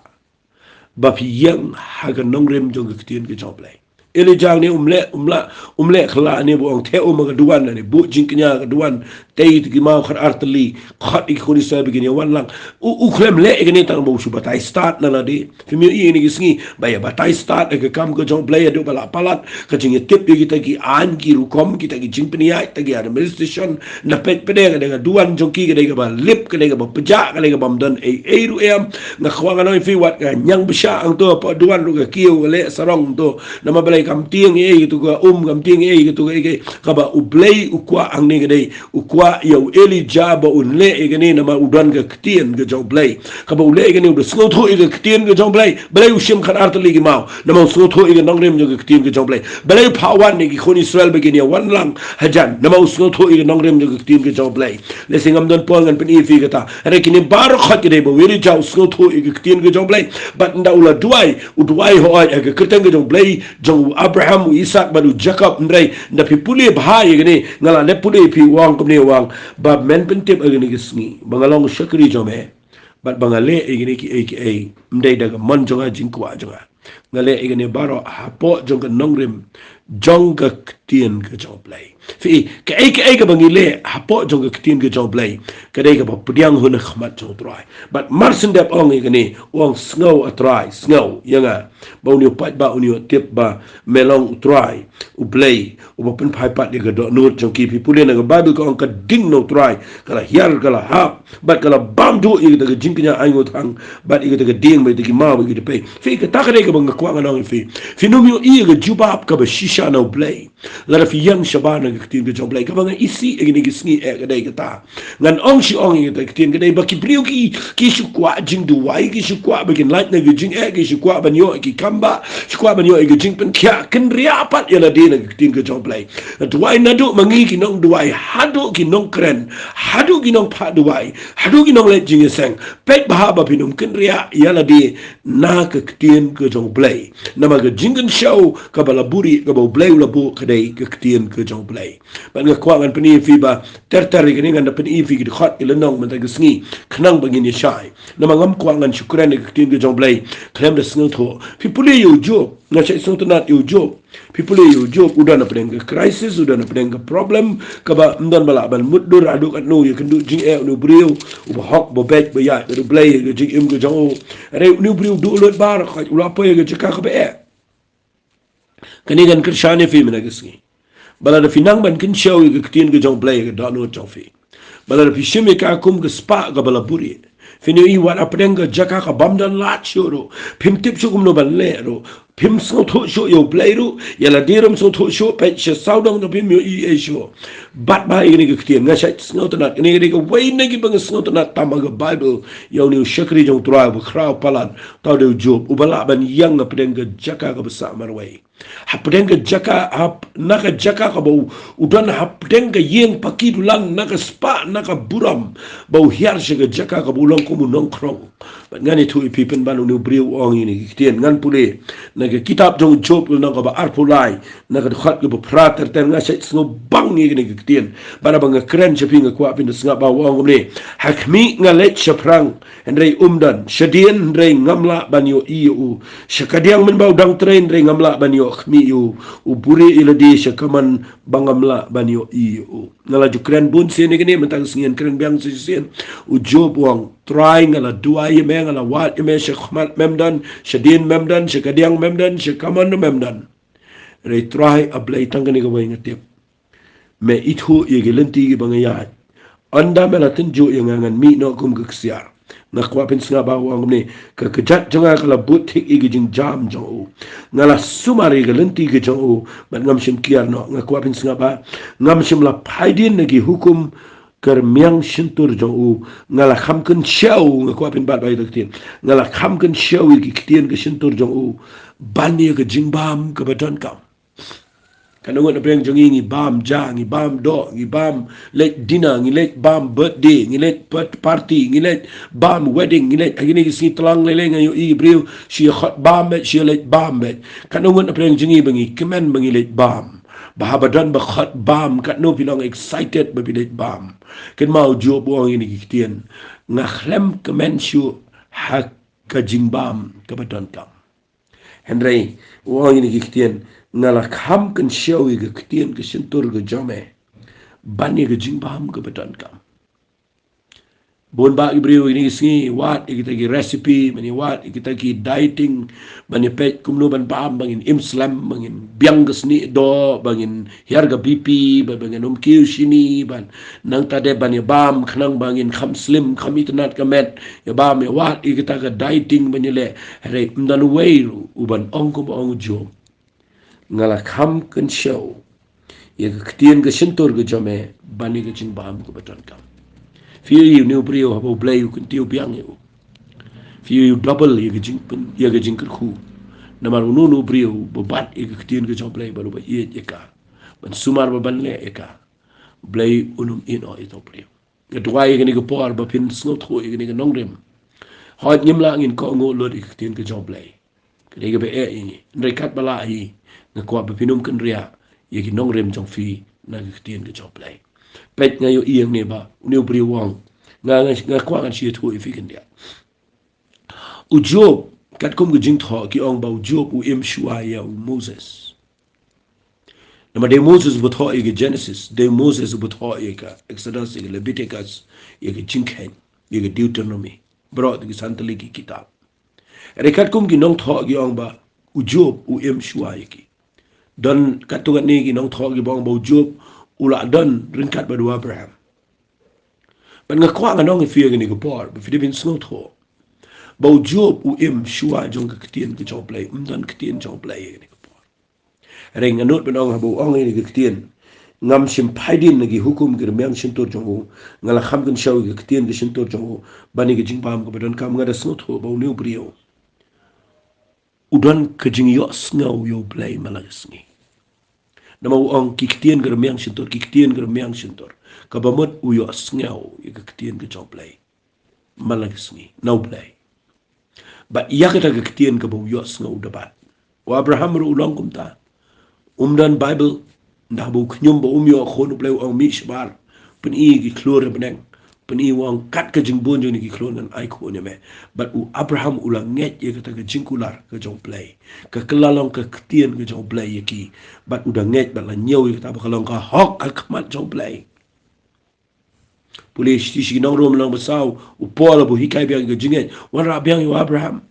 ba phi ïeng ha ka nongrim jong ka ktien ka jong u Blei. Elijah ne um leh, um lah, um leh khlad ne, ba u ong te um ha ka duwan ne, buh jingkñia ha ka duwan, tei ïa ki maw khatar tylli, khot ïa ki khun Israel ba kin ïa wan lang. U, u khlem leh ïa kane tang ba u shu batai stad na lade. Phim ïohi ïa kine ki sngi ba ïa batai stad ha ka kam ka jong u Blei haduh ba la palat ka jingïatip ïa kita ki aiñ, ki rukom, kita ki jingpynïaid, kita ki administration. Na peit pat de, ka dei ka duwan jong ki ka dei kaba lip, ka dei kaba pjah, ka dei kaba ym don ei ei ruh em. Nga kwah ngan ong ïa phi, wat ka ñiang bishar hangto hapoh duwan ruh, ka kiew ka leh sarong to. Namar balei? Kam tieng ei ei katu ka um, kam tieng ei ei katu ka ei ei. Kaba u Blei u kwah hangne ka dei, u kwah ïa u Elijah ba un leh ïa kane namar u don ka ktien ka jong u Blei. Kaba u leh ïa kane u da sngewthuh ïa ka ktien ka jong u Blei. Balei u shim khatar tylli ki maw? Namar u sngewthuh ïa ka nongrim jong ka ktien ka jong u Blei. Balei u phah wan ïa ki khun Israel ba kin ïa wan lang hajan? Namar u sngewthuh ïa ka nongrim jong ka ktien ka jong u Blei. Lehse ngam don por ngan pyni ïa phi kata. Hynrei kine baroh khoit ki dei ba u Elijah u sngewthuh ïa ka ktien ka jong u Blei. Bad ynda u la duwai, u duwai hooid ha ka kyrteng ka jong u Blei jong u Abraham, u Isaak bad u Jakob. Hynrei ynda phi pule bha ïa kane, nga la dep pule ïa phi, u ong kumne, u ong ba men pyntip ha kane ka sngi ba nga long u shakri jong me, bad ba nga leh ïa kine kiei kiei ym dei da ka mon jong nga, jingkwah jong nga. Nga leh ïa kane baroh hapoh jong ka nongrim jong ka ktien ka jong u Blei. Phi i, kaei kaei kaba ngi leh hapoh jong ka ktien ka jong u Blei, ka dei kaba pdiang hun ha khmat jong u Trai. Bad mar shen dep ong ïa kane, u ong: Sngew, A Trai, sngew ïa nga. Ba une u paidbah une u tip ba me long u Trai, u Blei uba pynphai pat ïa ka dohnud jong ki. Phi pule na ka Baibl, ka ong: Ka ding na u Trai ka la hiar, ka la hap, bad ka la bam duh ïa kata ka jingkñia ainguh thang, bad ïa kata ka dieng, bad ïa kita ki maw, bad ïa kita pei. Phi i, kata ka dei kaba nga kwah ngan ong ïa phi. Phin ym ïohi ïa ka jubab kaba shisha na u Blei lada phi ïeng shabar na ka ktien ka jong u Blei. Kaba nga isih ïa kine ki sngi eh ka dei kata. Ngan ong shi ong ïa kata ka ktien, ka dei ba ki briew ki, ki shu kwah jingduwai, ki shu kwah ba kin lait na ka jingeh, ki shu kwah ban ïoh ïa ki kambah, shu kwah ban ïoh ïa ka jingpynkhiah, kynriah pat ïa lade na ka ktien ka jong u Blei. Duwai naduh ma ngi ki nongduwai haduh ki nongkren, haduh ki nongphah duwai, haduh ki nongleit jingïaseng. Peit bha ba phin ym kynriah ïa lade na ka ktien ka jong u Blei. Namar ka jingkynshew kaba la buhrieh, kaba u Blei u la buh, ka dei ka ktien ka jong u Blei. Bad nga kwah ngan pyni ïa phi ba ter ter ïa kane, ngan da pyni ïa phi ki dkhot, ki lynnong mynta ka sngi khnang ba ngin ïa shai. Namar ngam kwah ngan shu kren ïa ka ktien ka jong u Blei khlem da sngewthuh. Phi pule ïa u Job, nga shait sngewtynnat ïa u Job. Phi pule ïa u Job, u don hapdeng ka crisis, u don hapdeng ka problem kaba ym don ba lah ban mutdur haduh katno ïa kynduh jingeh. Une u briew uba hok, uba beit, uba ïaid bad u Blei ha ka jingim ka jong u. Hynrei une u briew u duh lut baroh khoit, u la poi ha ka jaka kaba eh. Kane kan kyrshan ïa phi mynta ka sngi ba lada phi nang ban kynshew ïa ka ktien ka jong u Blei ha ka dohnud jong phi, ba lada phi shim ïa ka kum ka spah kaba la buhrieh, phin ïohi wat hapdeng ka jaka ka bym don lad shuh ruh, phim tip shuh kumno ban leh ruh, phim sngewthuh shuh ïa u Blei ruh, ïa lade ruh phim sngewthuh shuh, peit sha sawdong ruh phim ïohi ei shuh. Bad ba ïa kane ka ktien, nga shait sngewtynnat, kane ka dei kawei na kiba nga sngewtynnat tam ha ka Baibl, ïa une u shakri jong u Trai uba khraw palat, uta u dei u Job, uba lah ban ïeng hapdeng ka jaka kaba sah marwei. Hapdeng ka jaka, hap, na ka jaka kaba u, u don hapdeng ka ïing paki dulang, na ka spah, na ka burom, ba u hiar sha ka jaka kaba u long kum u nongkhrong. Bad ngan ïathuh ïa phi pynban une u briew u ong ïa kine ki ktien, ngan pule na ka kitab jong u Job lynnong kaba arphew lai, na ka dkhot kaba phra ter ter. Nga shait sngewbang ïa kine ki ktien. Bad haba nga kren sha phi nga kwah phin da sngap ba u ong kumne: Ha khmih nga leit shaphrang, hynrei um don; shadien, hynrei ngam lah ban ïohi ïa u; sha kadiang mynba u dang trei, hynrei ngam lah ban ïoh khmih ïa u; u buhrieh ïa lade sha kamon ba ngam lah ban ïohi ïa u. Nga la ju kren bun sien ïa kine, mynta ka sngi ngan kren biang sa shisien. U Job u ong: Trai, nga la duwai ïa me, nga la wad ïa me, sha khmat mem don, shadien mem don, sha kadiang mem don, sha kamon mem don. Hynrei Trai, A Blei, tang kane kawei nga tip: me ithuh ïa ki lynti kiba nga ïaid. Ynda me la tynjuh ïa nga, ngan mih noh kum ka ksiar. Nga kwah phin sngap ba u ong kumne: Ka kjat jong nga ka la bud thik ïa ka jingjam jong u. Nga la sumar ïa ka lynti ka jong u, bad ngam shym kiar noh. Nga kwah phin sngap ba: Ngam shym la phai dien na ki hukum ka rmiang shyntur jong u. Nga la kham kynshew, nga kwah phin bat ba ïa ka ktien, nga la kham kynshew ïa ki ktien ka shyntur jong u, ban ïa ka jingbam kaba donkam. Katno ngut na pdeng jong ngi ngi bam ja, ngi bam doh, ngi bam leit dinner, ngi leit bam birthday, ngi leit pat-, party, ngi leit bam wedding, ngi leit ha kine ki sngi tlang lei lei nga ïohi ki briew shu ïa khot bam beit, shu ïa leit bam beit. Katno ngut na pdeng jong ngi ba ngi kmen ba ngi leit bam? Ba haba don ba khot bam, katno phi long excited ba phi leit bam? Kynmaw, u Job u ong ïa kine ki ktien: Nga khlem kmen shuh ha ka jingbam kaba donkam. Hynrei u ong ïa kine ki ktien: Nga la kham kynshew ïa ka ktien ka shyntur ka jong me, ban ïa ka jingbam kaba donkam. Bun bah ki briew ïa kine ki sngi wad ïa kita ki recipe, ban ïa wad ïa kita ki dieting, ban ïa peit kumno ban bam ba ngin im slem, ba ngin biang ka snieh doh, ba ngin hiar ka B P, ba, ba ngin ym kiew shini, ban nangta de ban ïa bam khnang ba ngin kham slim, kham itynnad ka met, ïa bam, ïa wad ïa kita ka dieting ban ïa leh. Hynrei ym don uwei ruh uban ong kumba ong u Job: Nga la kham kynshew ïa ka ktien ka shyntur ka jong me, ban ïa ka jingbam kaba donkam. Phi ïohi une u briew haba U Blei u kyntiew biang ïa u, phi ïohi u double ïa ka jingpyn-, ïa ka jingkyrkhu. Namar uno uno u briew ba bat ïa ka ktien ka jong U Blei, ba u ba ïeit ïa ka, ban sumar bad ban leh ïa ka, U Blei un ym ïehnoh ïa uto u briew. Nga duwai ïa kane ka por ba phin sngewthuh ïa kane ka nongrim. Hooid, ngim lah ngin kohnguh lut ïa ka ktien ka jong U Blei. Ka dei kaba eh ïa ngi. Hynrei katba lah hi, nga kwah ba phin ym kynriah ïa ki nongrim jong phi na ka ktien ka jong U Blei. Peit, nga ïohi hangne ba une u briew u ong, nga, nga, nga kwah ngan shu ïathuh ïa phi khyndiat. U Job, katkum ka jingthoh ki ong ba u Job u im shuwa ïa u Moses. Namar dei u Moses uba thoh ïa ka Genesis, dei u Moses uba thoh ïa ka Exodus, ïa ka Leviticus, ïa ka Jingkheiñ, ïa ka Deuteronomy. Baroh ki san tylli ki kitab. Hynrei katkum ki nongthoh ki ong ba u Job u im shuwa ïa ki. Don katto katne ki nongthoh kiba ong ba u Job u la don ryngkat bad u Abraham. Bad nga kwah ngan ong ïa phi ïa kane ka por ba phi dei ban sngewthuh ba u Job u im shuwa jong ka ktien ka jong U Blei, ym don ktien jong U Blei ïa kane ka por. Hynrei nga nud ban ong, haba u ong ïa kane ka ktien: Ngam shym phai dien na ki hukum ki rmiang shyntur jong u, nga la kham kynshew ïa ka ktien ka shyntur jong u, ban ïa ka jingbam kaba donkam. Nga da sngewthuh ba une u briew u don ka jingïohsngew ïa U Blei man la ka sngi. Namar u ong ki ktien ka rmiang shyntur, ki ktien ka rmiang shyntur. Kaba mut u ïohsngew ïa ka ktien ka jong U Blei man la ka sngi na U Blei. Bad ïa kata ka ktien kaba u ïohsngew u da bat. U Abraham ruh u long kumta. Um don Baibl, ynda haba u khñium ba um ïoh khun, U Blei u ong, mih shabar, pyni ki khlur ha bneng. Pyni, u ong, kat ka jingbun jong kine ki khlur ngan ai khun ïa me. Bad u Abraham u la ngeit ïa kata ka jingkular ka jong U Blei, ka kylla long ka ktien ka jong U Blei ïa ki. Bad u da ngeit bad la ñiew ïa kata ba ka long ka hok ha khmat jong U Blei. Pule shi shi ki nong Rom lynnong ba saw, u Paul haba u hikai biang ïa ka jingngeit, wanrah biang ïa u Abraham.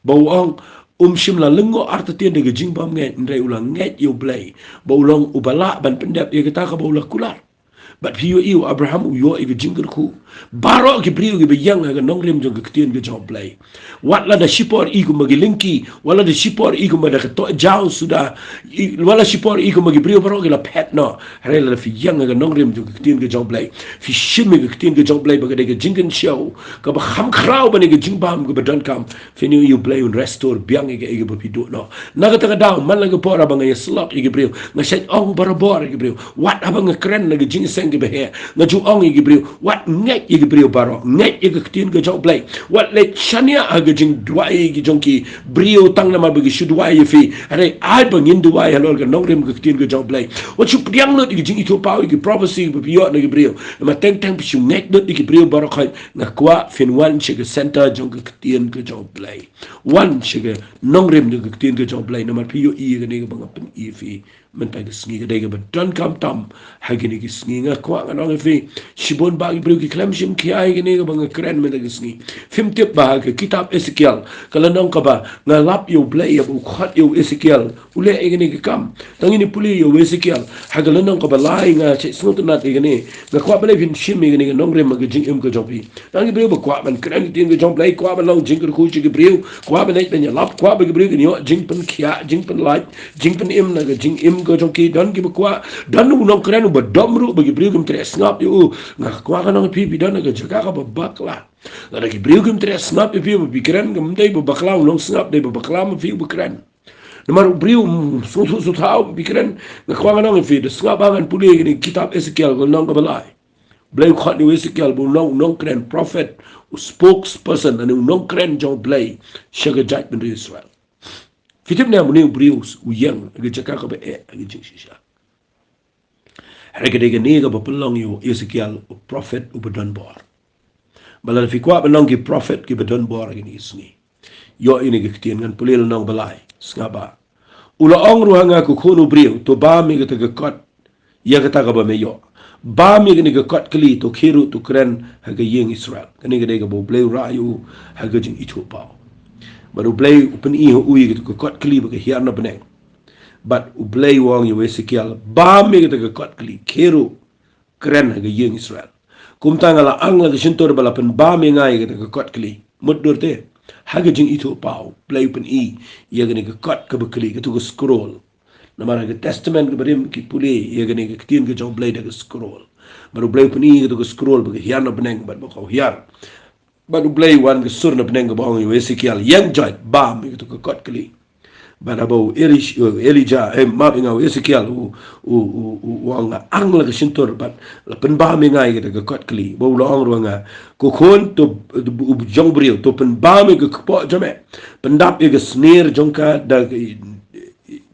Ba u ong, um shym la lyngngoh artatien da ka jingbym ngeit, hynrei u la ngeit ïa U Blei, ba u long uba lah ban pyndep ïa kata kaba u la kular. Bad phi ïohi u Abraham u ïoh ïa ka jingkyrkhu. Baroh ki briew kiba ïeng ha ka nongrim jong ka ktien ka jong U Blei. Wat la da shipor i kumba ki lyngkhi, wat la da shipor i kumba da ka tohjaw suda, i, wat la shipor i kumba ki briew baroh ki la phet noh. Hynrei la da phi ïeng ha ka nongrim jong ka ktien ka jong U Blei, phi shim ïa ka ktien ka jong U Blei ba ka dei ka jingkynshew kaba kham khraw ban ïa ka jingbam kaba donkam. Phin ïohi U Blei un restore biang ïa kaei kaba phi duh noh. Na kata ka daw, man la ka por haba nga ïasyllok ïa ki briew, nga shait ong barabor ïa ki briew. Wat haba nga kren na ka jingseng kaba heh, nga ju ong ïa ki briew, wat ngeit ïa ki briew baroh, ngeit ïa ka ktien ka jong U Blei. Wat leit shaniah ha ka jingduwai ki jong ki briew tang namar ba ki shu duwai ïa phi. Hynrei ai ba ngin duwai halor ka nongrim ka ktien ka jong U Blei. Wat shu pdiang lut ïa ki jingithuhpaw, ïa ki prophecy ba phi ïoh na ki briew. Namar teng teng phi shu ngeit lut ïa ki briew baroh khoit. Nga kwah phin wan sha ka center jong ka ktien ka jong U Blei. Wan sha ka nongrim jong ka ktien ka jong U Blei, namar phi ïohi ïa kane kaba nga pyni ïa phi mynta ka sngi, ka dei kaba donkam tam ha kine ki sngi. Nga kwah ngan ong ïa phi, shibun bah ki briew ki khlem shim khia ïa kane kaba nga kren mynta ka sngi. Phim tip ba ha ka kitab Esekiel, ka lynnong kaba nga lap ïa U Blei ïa ba u khot ïa u Esekiel u leh ïa kane ka kam. Tang ngin ïa pule ïa u Esekiel ha ka lynnong kaba lai, nga shait sngewtynnat ïa kane. Nga kwah balei phin shim ïa kane ka nongrim ha ka jingim ka jong phi. Tang ki briew ba kwah ban kren ka ktien ka jong U Blei, kwah ban long jingkyrkhu sha ki briew, kwah ban leit ban ïalap, kwah ba ki briew kin ïoh jingpynkhiah, jingpynlait, jingpynim na ka jingim ka jong ki. Don kiba kwah, don u nongkren uba dom ruh ba ki briew kim treh sngap ïa u. Nga kwah ka nong phi, phi don ha ka jaka kaba bakla. Lada ki briew kim treh sngap ïa phi ba phi kren, kam dei ba bakla u nongsngap, dei ba bakla ma phi uba kren. Namar u briew, mm, sngewthuh sngewthaw ba phi kren. Nga kwah ka nong ïa phi, da sngap ba ngan pule ïa kane ka kitab Esekiel ka lynnong kaba lai. Blei u khot ïa u Esekiel ba u long u nongkren, prophet, u spokesperson, lane u nongkren jong U Blei sha ka jaitbynriew Israel. Phi tip ne em une u briew u ïeng ha ka jaka kaba eh ha ka jingshisha. Hynrei ka dei kane kaba pynlong ïa u Esekiel u prophet uba don bor. Ba lada phi kwah ban long ki prophet kiba don bor ha kine ki sngi, ïoh ïa kane ka ktien, ngan pule lynnong ba lai, sngap ba u la ong ruh ha nga, ko khun u briew, to bam ïa kata ka kot, ïa kata kaba me ïoh. Bam ïa kane ka kot kli, to khie ruh to kren ha ka ïing Israel. Kane ka dei kaba U Blei u rah ïa u ha ka jingithuhpaw. Bad U Blei u pyni ha u ïa kata ka kot kli ba ka hiar na bneng. Bad U Blei u ong ïa u Esekiel, bam ïa kata ka kot kli, khie ruh kren ha ka ïing Israel. Kumta nga la ang la ka shyntur ba la pynbam ïa nga ïa kata ka kot kli. Mutdur te, ha ka jingithuhpaw, Blei u pyni ïa kane ka kot kaba kli, kato ka scroll. Namar ha ka Testament kaba rim ki pule ïa kane ka ktien ka jong U Blei da ka scroll. Bad U Blei u pyni ïa kato ka scroll ba ka hiar na bneng bad ba ka hiar. Bad U Blei u wan ka sur na bneng kaba ong ïa u Esekiel, ïeng joit, bam ïa kato ka kot kli. Bad haba u Elish-, u Elijah, eh, map ïa nga, u Esekiel, u, u, u, u, u ong, nga ang la ka shyntur bad la pynbam ïa nga ïa kata ka kot kli. Bad u la ong ruh ha nga, ko khun, to, u jong u briew, to pynbam ïa ka kpoh jong me. Pyndap ïa ka snier jong ka da ka,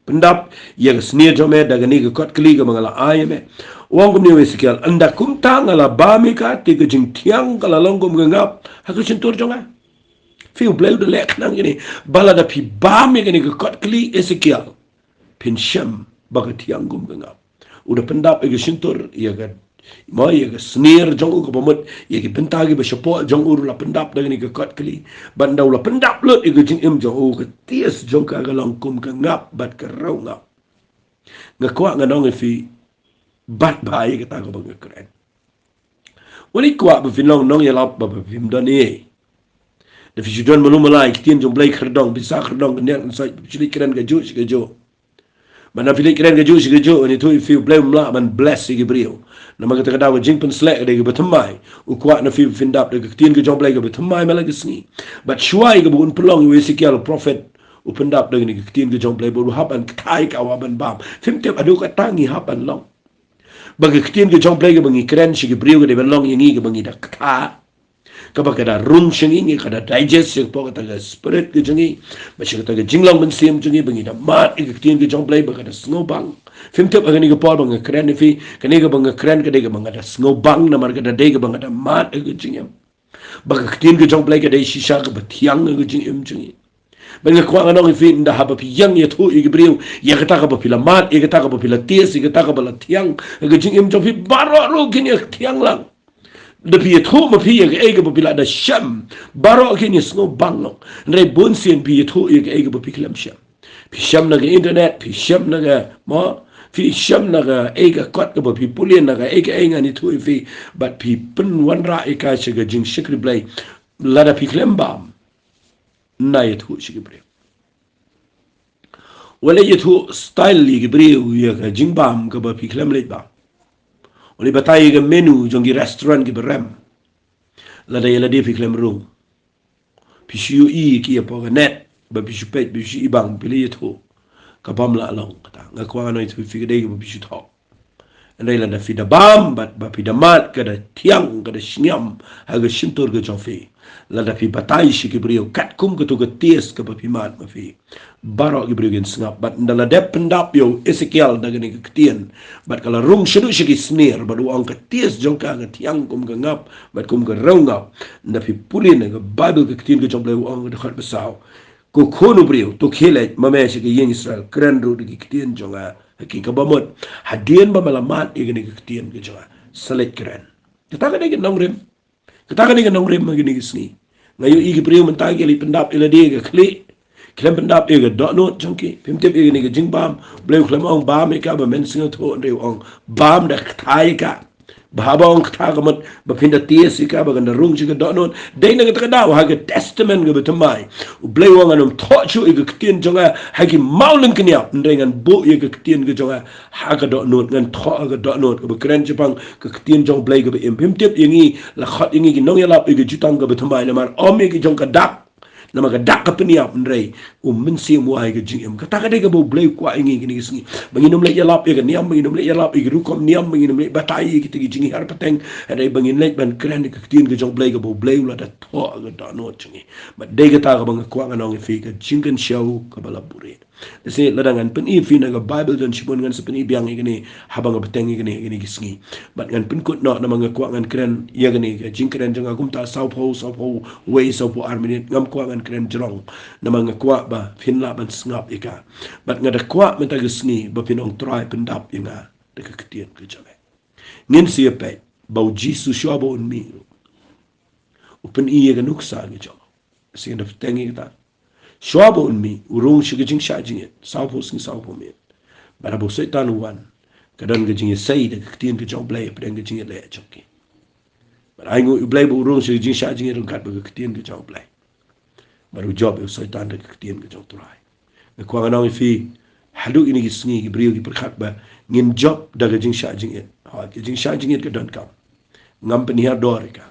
pyndap ïa ka snier jong me da kane ka kot kli kaba nga la ai ïa me. U ong kumne u Esekiel, ynda kumta nga la bam ïa ka, te ka jingthiang ka la long kum ka ngap ha ka shyntur jong nga. Phi, U Blei u da leh khnang kine, ba lada phi bam ïa kane ka kot kli, Esekiel, phin shem ba ka thiang kum ka ngap. U da pyndap ïa ka shyntur, ïa ka, mo, ïa ka snier jong u kaba mut, ïa ki bynta kiba shapoh jong u ruh la pyndap da kane ka kot kli. Bad ynda u la pyndap lut ïa ka jingim jong u, ka tias jong ka ka long kum ka ngap bad ka rew ngap. Nga kwah ngan ong ïa phi, bad ba ïa kata kaba nga kren. Wat kwah ba phin long nongïalap ba, ba phim don ei. Da phi shu don malu mala ïa ki ktien jong U Blei khyrdong, pisa khyrdong, kyndiat kynsoit, phi shu leit kren kajuh sha kajuh. Bad ynda phi leit kren kajuh sha kajuh, ngan ïathuh ïa phi, U Blei um lah ban bless ïa ki briew. Namar kata ka daw ka jingpynsleh ka dei kaba thymmai. U kwah na phi ba phin dap da ka ktien ka jong U Blei kaba thymmai man la ka sngi. Bad shuwa ïa kaba un pynlong ïa u Esekiel u prophet, u pyndap da kane ka ktien ka jong U Blei, bad u hap ban kthai ka, u hap ban bam. Phim tip haduh katta ngi hap ban long. Ba ka ktien ka jong U Blei kaba ngi kren sha ki briew ka dei ban long ïa ngi kaba ngi da kthah, kaba ka da rung sha ngi, ngi ka da digest sha ka por kata ka spirit ka jong ngi, ba sha kata ka jinglong mynsiem jong ngi, ba ngi da mad ïa ka ktien ka jong U Blei ba ka da sngewbang. Phim tip ha kane ka por ba nga kren ïa phi, kane kaba nga kren ka dei kaba nga da sngewbang namar ka da dei kaba nga da mad ha ka jingim. Ba ka ktien ka jong U Blei ka dei shisha kaba thiang ha ka jingim jong ngi. Bad nga kwah ngan ong ïa phi, ynda haba phi ïeng ïathuh ïa ki briew ïa kata kaba phi la mad, ïa kata kaba phi la tias, ïa kata kaba la thiang ha ka jingim jong phi, baroh ruh kin ïa thiang lang. Da phi ïathuh ma phi ïa kaei kaba phi la da shem, baroh kin ïa sngewbang lang. Hynrei bun sien phi ïathuh ïa kaei kaba phi khlem shem. Phi shem na ka internet, phi shem na ka, mo, Phi shem na kaei ka kot kaba phi pule, na kaei kaei ngan ïathuh ïa phi, bad phi pynwanrah ïa ka sha ka jingshakri Blei. Lada phi khlem bam, na ïathuh sha ki briew. Wat leit ïathuh style ïa ki briew ïa ka jingbam kaba phi khlem leit bam. Wat leit batai ïa ka menu jong ki restaurant kiba rem. Lada ïa lade phi khlem rung, phi shu ïohi ki ïa pdeng ka net, ba phi shu peit, phi shu ibang, phi leit ïathuh. Ka bym lah long kata. Nga kwah ngan ïathuh ïa phi ka dei kaba phi shu thoh. Hynrei lada phi da bam, bad ba phi da mad, ka da thiang, ka da shngiam ha ka shyntur ka jong phi. Lada phi batai sha ki briew katkum katu ka taste kaba phi mad ma phi, baroh ki briew kin sngap. Bad ynda la dep pyndap ïa u Esekiel da kane ka ktien, bad ka la rung shaduh sha ki snier, bad u ong ka taste jong ka ka thiang kum ka ngap bad kum ka rew ngap. Ynda phi pule na ka Baibl, ka ktien ka jong U Blei, u ong ha ka dkhot ba saw: Ko khun u briew, to khie leit ma me sha ki ïing Israel, kren ruh da ki ktien jong nga ha ki. Kaba mut, hadien ba me la mad ïa kane ka ktien ka jong nga, sa leit kren. Kata ka dei ka nongrim. Kata ka dei ka nongrim ha kine ki sngi. Nga ïohi ki briew mynta ki leit pyndap ïa lade ïa ka khlieh, khlem pyndap ïa ka dohnud jong ki. Phim tip ïa kane ka jingbam. U Blei u khlem ong bam ïa ka ba men sngewthuh, hynrei u ong bam da kata ïa ka. Ba haba ong kata ka mut ba phin da taste ïa ka, ba kan da rung sha ka dohnud. Dei na kata ka daw ha ka Testament kaba thymmai, U Blei u ong, ngan ym thoh shuh ïa ka ktien jong nga ha ki mawlyngkniap, hynrei ngan buh ïa ka ktien ka jong nga ha ka dohnud, ngan thoh ha ka dohnud. Kaba kren shaphang ka ktien jong U Blei kaba im. Phim tip ïa ngi, la khot ïa ngi ki nongïalap ïa ka jutang kaba thymmai, namar ym ïa ki jong ka dak. Namar ka dak ka pynïap, hynrei U Mynsiem u ai ka jingim. Kata ka dei kaba U Blei u kwah ïa ngi kine ki sngi. Ba ngin ym leit ïalap ïa ka niam, ba ngin ym leit ïalap ïa ki rukom niam, ba ngin ym leit batai ïa kita ki jinghiar pateng, hynrei ba ngin leit ban kren ïa ka ktien ka jong U Blei, kaba U Blei u la da thoh ha ka dohnud jong ngi. Bad dei kata kaba nga kwah ngan ong ïa phi, ka jingkynshew kaba la buhrieh. Te shi lada ngan pyni ïa phi na ka Baibl, don shibun ngan sa pyni biang ïa kane haba nga bteng ïa kane, ïa kine ki sngi. Bad ngan pynkut noh, namar nga kwah ngan kren ïa kane ka jingkren jong nga kumta, sawphew, sawphew wei, sawphew ar minit. Ngam kwah ngan kren jrong, namar nga kwah ba phin lah ban sngap ïa ka. Bad nga da kwah mynta ka sngi ba phin ong, Trai, pyndap ïa nga da ka ktien ka jong me. Ngin sa ïa peit ba U Jisu shuwa ba un mih ruh, u pyni ïa ka nuksa ka jong u. Shi ngan da bteng ïa kata. Shuwa ba un mih, u rung sha ka jingshah jingit sawphew sngi sawphew miet. Bad haba u Soitan u wan, ka don ka jingïasei da ka ktien ka jong U Blei hapdeng ka jingïaleh jong ki. Bad ainguh ïa U Blei ba u rung sha ka jingshah jingit ryngkat bad ka ktien ka jong U Blei. Bad u jop ïa u Soitan da ka ktien ka jong U Trai. Nga kwah ngan ong ïa phi, haduh kine ki sngi ki briew ki pyrkhat ba ngin jop da ka jingshah jingit. Hooid, ka jingshah jingit ka donkam. Ngam pynhiar dor ïa ka.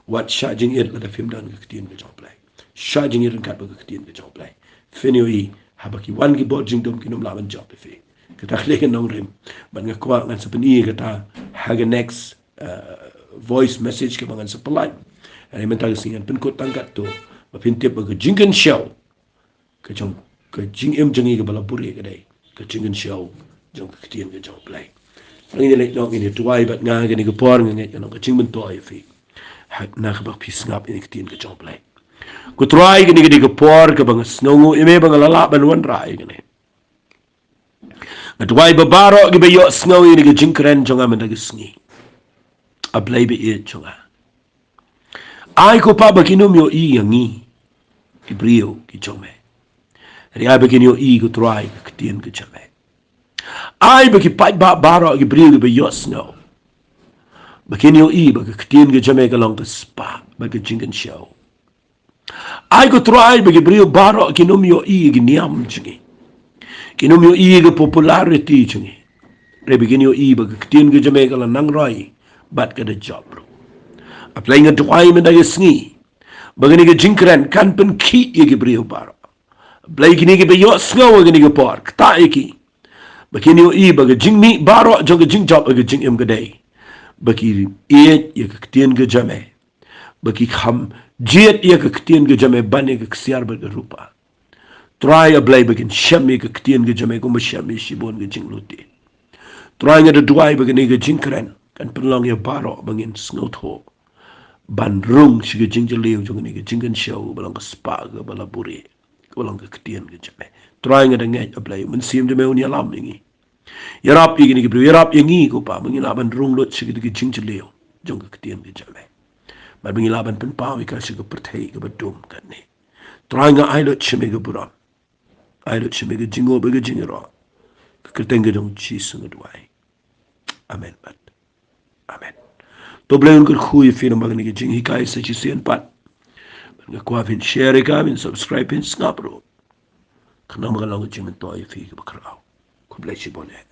Wat shah jingit lada phim don ka ktien ka jong U Blei. Shah jingit ryngkat bad ka ktien ka jong U Blei. Phin ïohi, haba ki wan ki bor jingdum, kin ym lah ban jop ïa phi. Kata ka dei ka nongrim. Bad nga kwah ngan sa pyni ïa kata ha ka next, uh, voice message kaba ngan sa pynlait. Hynrei mynta ka sngi ngan pynkut tang katto, ba phin tip ba ka jingkynshew ka jong, ka jingim jong ngi kaba la buhrieh ka dei ka jingkynshew jong ka ktien ka jong U Blei. Ngin ïa leit noh, ngin ïa duwai, bad nga ha kane ka por nga ngeit ka long ka jingmyntoi ïa phi, ha kaba phi sngap ïa ka ktien ka jong U Blei. Ko Trai, kane ka dei ka por kaba nga sngewnguh ïa me ba nga la lah ban wanrah ïa kane. Nga duwai ba baroh kiba ïohsngew ïa kane ka jingkren jong nga mynta ka sngi, A Blei ba ïeit jong nga, ai ko Pa ba kin ym ïohi ïa ngi ki briew ki jong me. Hynrei ai ba kin ïohi, ko Trai, ka ktien ka jong me. Ai ba ki paidbah baroh, ki briew kiba ïohsngew, ba kin ïohi ba ka ktien ka jong me ka long ka spah bad ka jingkynshew. Ai ko Trai ba ki briew baroh kin ym ïohi ïa ki niam jong ngi, kin ym ïohi ïa ka popularity jong ngi. Hynrei ba kin ïohi ba ka ktien ka jong me ka la nang roi bad ka da jop ruh. A Blei, nga duwai mynta ka sngi ba kane ka jingkren kan pynkhih ïa ki briew baroh. A Blei, kine kiba ïohsngew ha kane ka por, ktah ïa ki ba kin ïohi ba ka jingmih baroh jong ka jingjop ha ka jingim ka dei ba ki ïeit ïa ka ktien ka jong me, ba ki kham jied ïa ka ktien ka jong me ban ïa ka ksiar bad ka rupa. Trai, A Blei, ba kin shem ïa ka ktien ka jong me kumba shem ïa shibun ka jinglute. Trai, nga da duwai ba kane ka jingkren kan pynlong ïa baroh ba ngin sngewthuh ban rung sha ka jingjylliew jong kane ka jingkynshew ba long ka spah kaba la buhrieh, kaba long ka ktien ka jong me. Trai, nga da ngeit, A Blei, U Mynsiem jong me un ïalam ïa ngi. Ïarap ïa kine ki briew, ïarap ïa ngi ko Pa, ba ngin lah ban rung lut sha kata ka jingjylliew jong ka ktien ka jong me, bad ba ngin lah ban pynpaw ïa ka sha ka pyrthei kaba dum katne. Trai, nga ai lut sha me ka burom, ai lut sha me ka jingnguh bad ka jingïaroh. Kyrteng ka jong u Jisu nga duwai. Amen pat. Amen. To Blei un kyrkhu ïa phi namar kane ka jinghikai sa shisien pat. Nga kwah phin share ïa ka, phin subscribe, phin sngap ruh. Khnang ba ka long ka jingmyntoi ïa phi kaba khraw. Khublei shibun eh.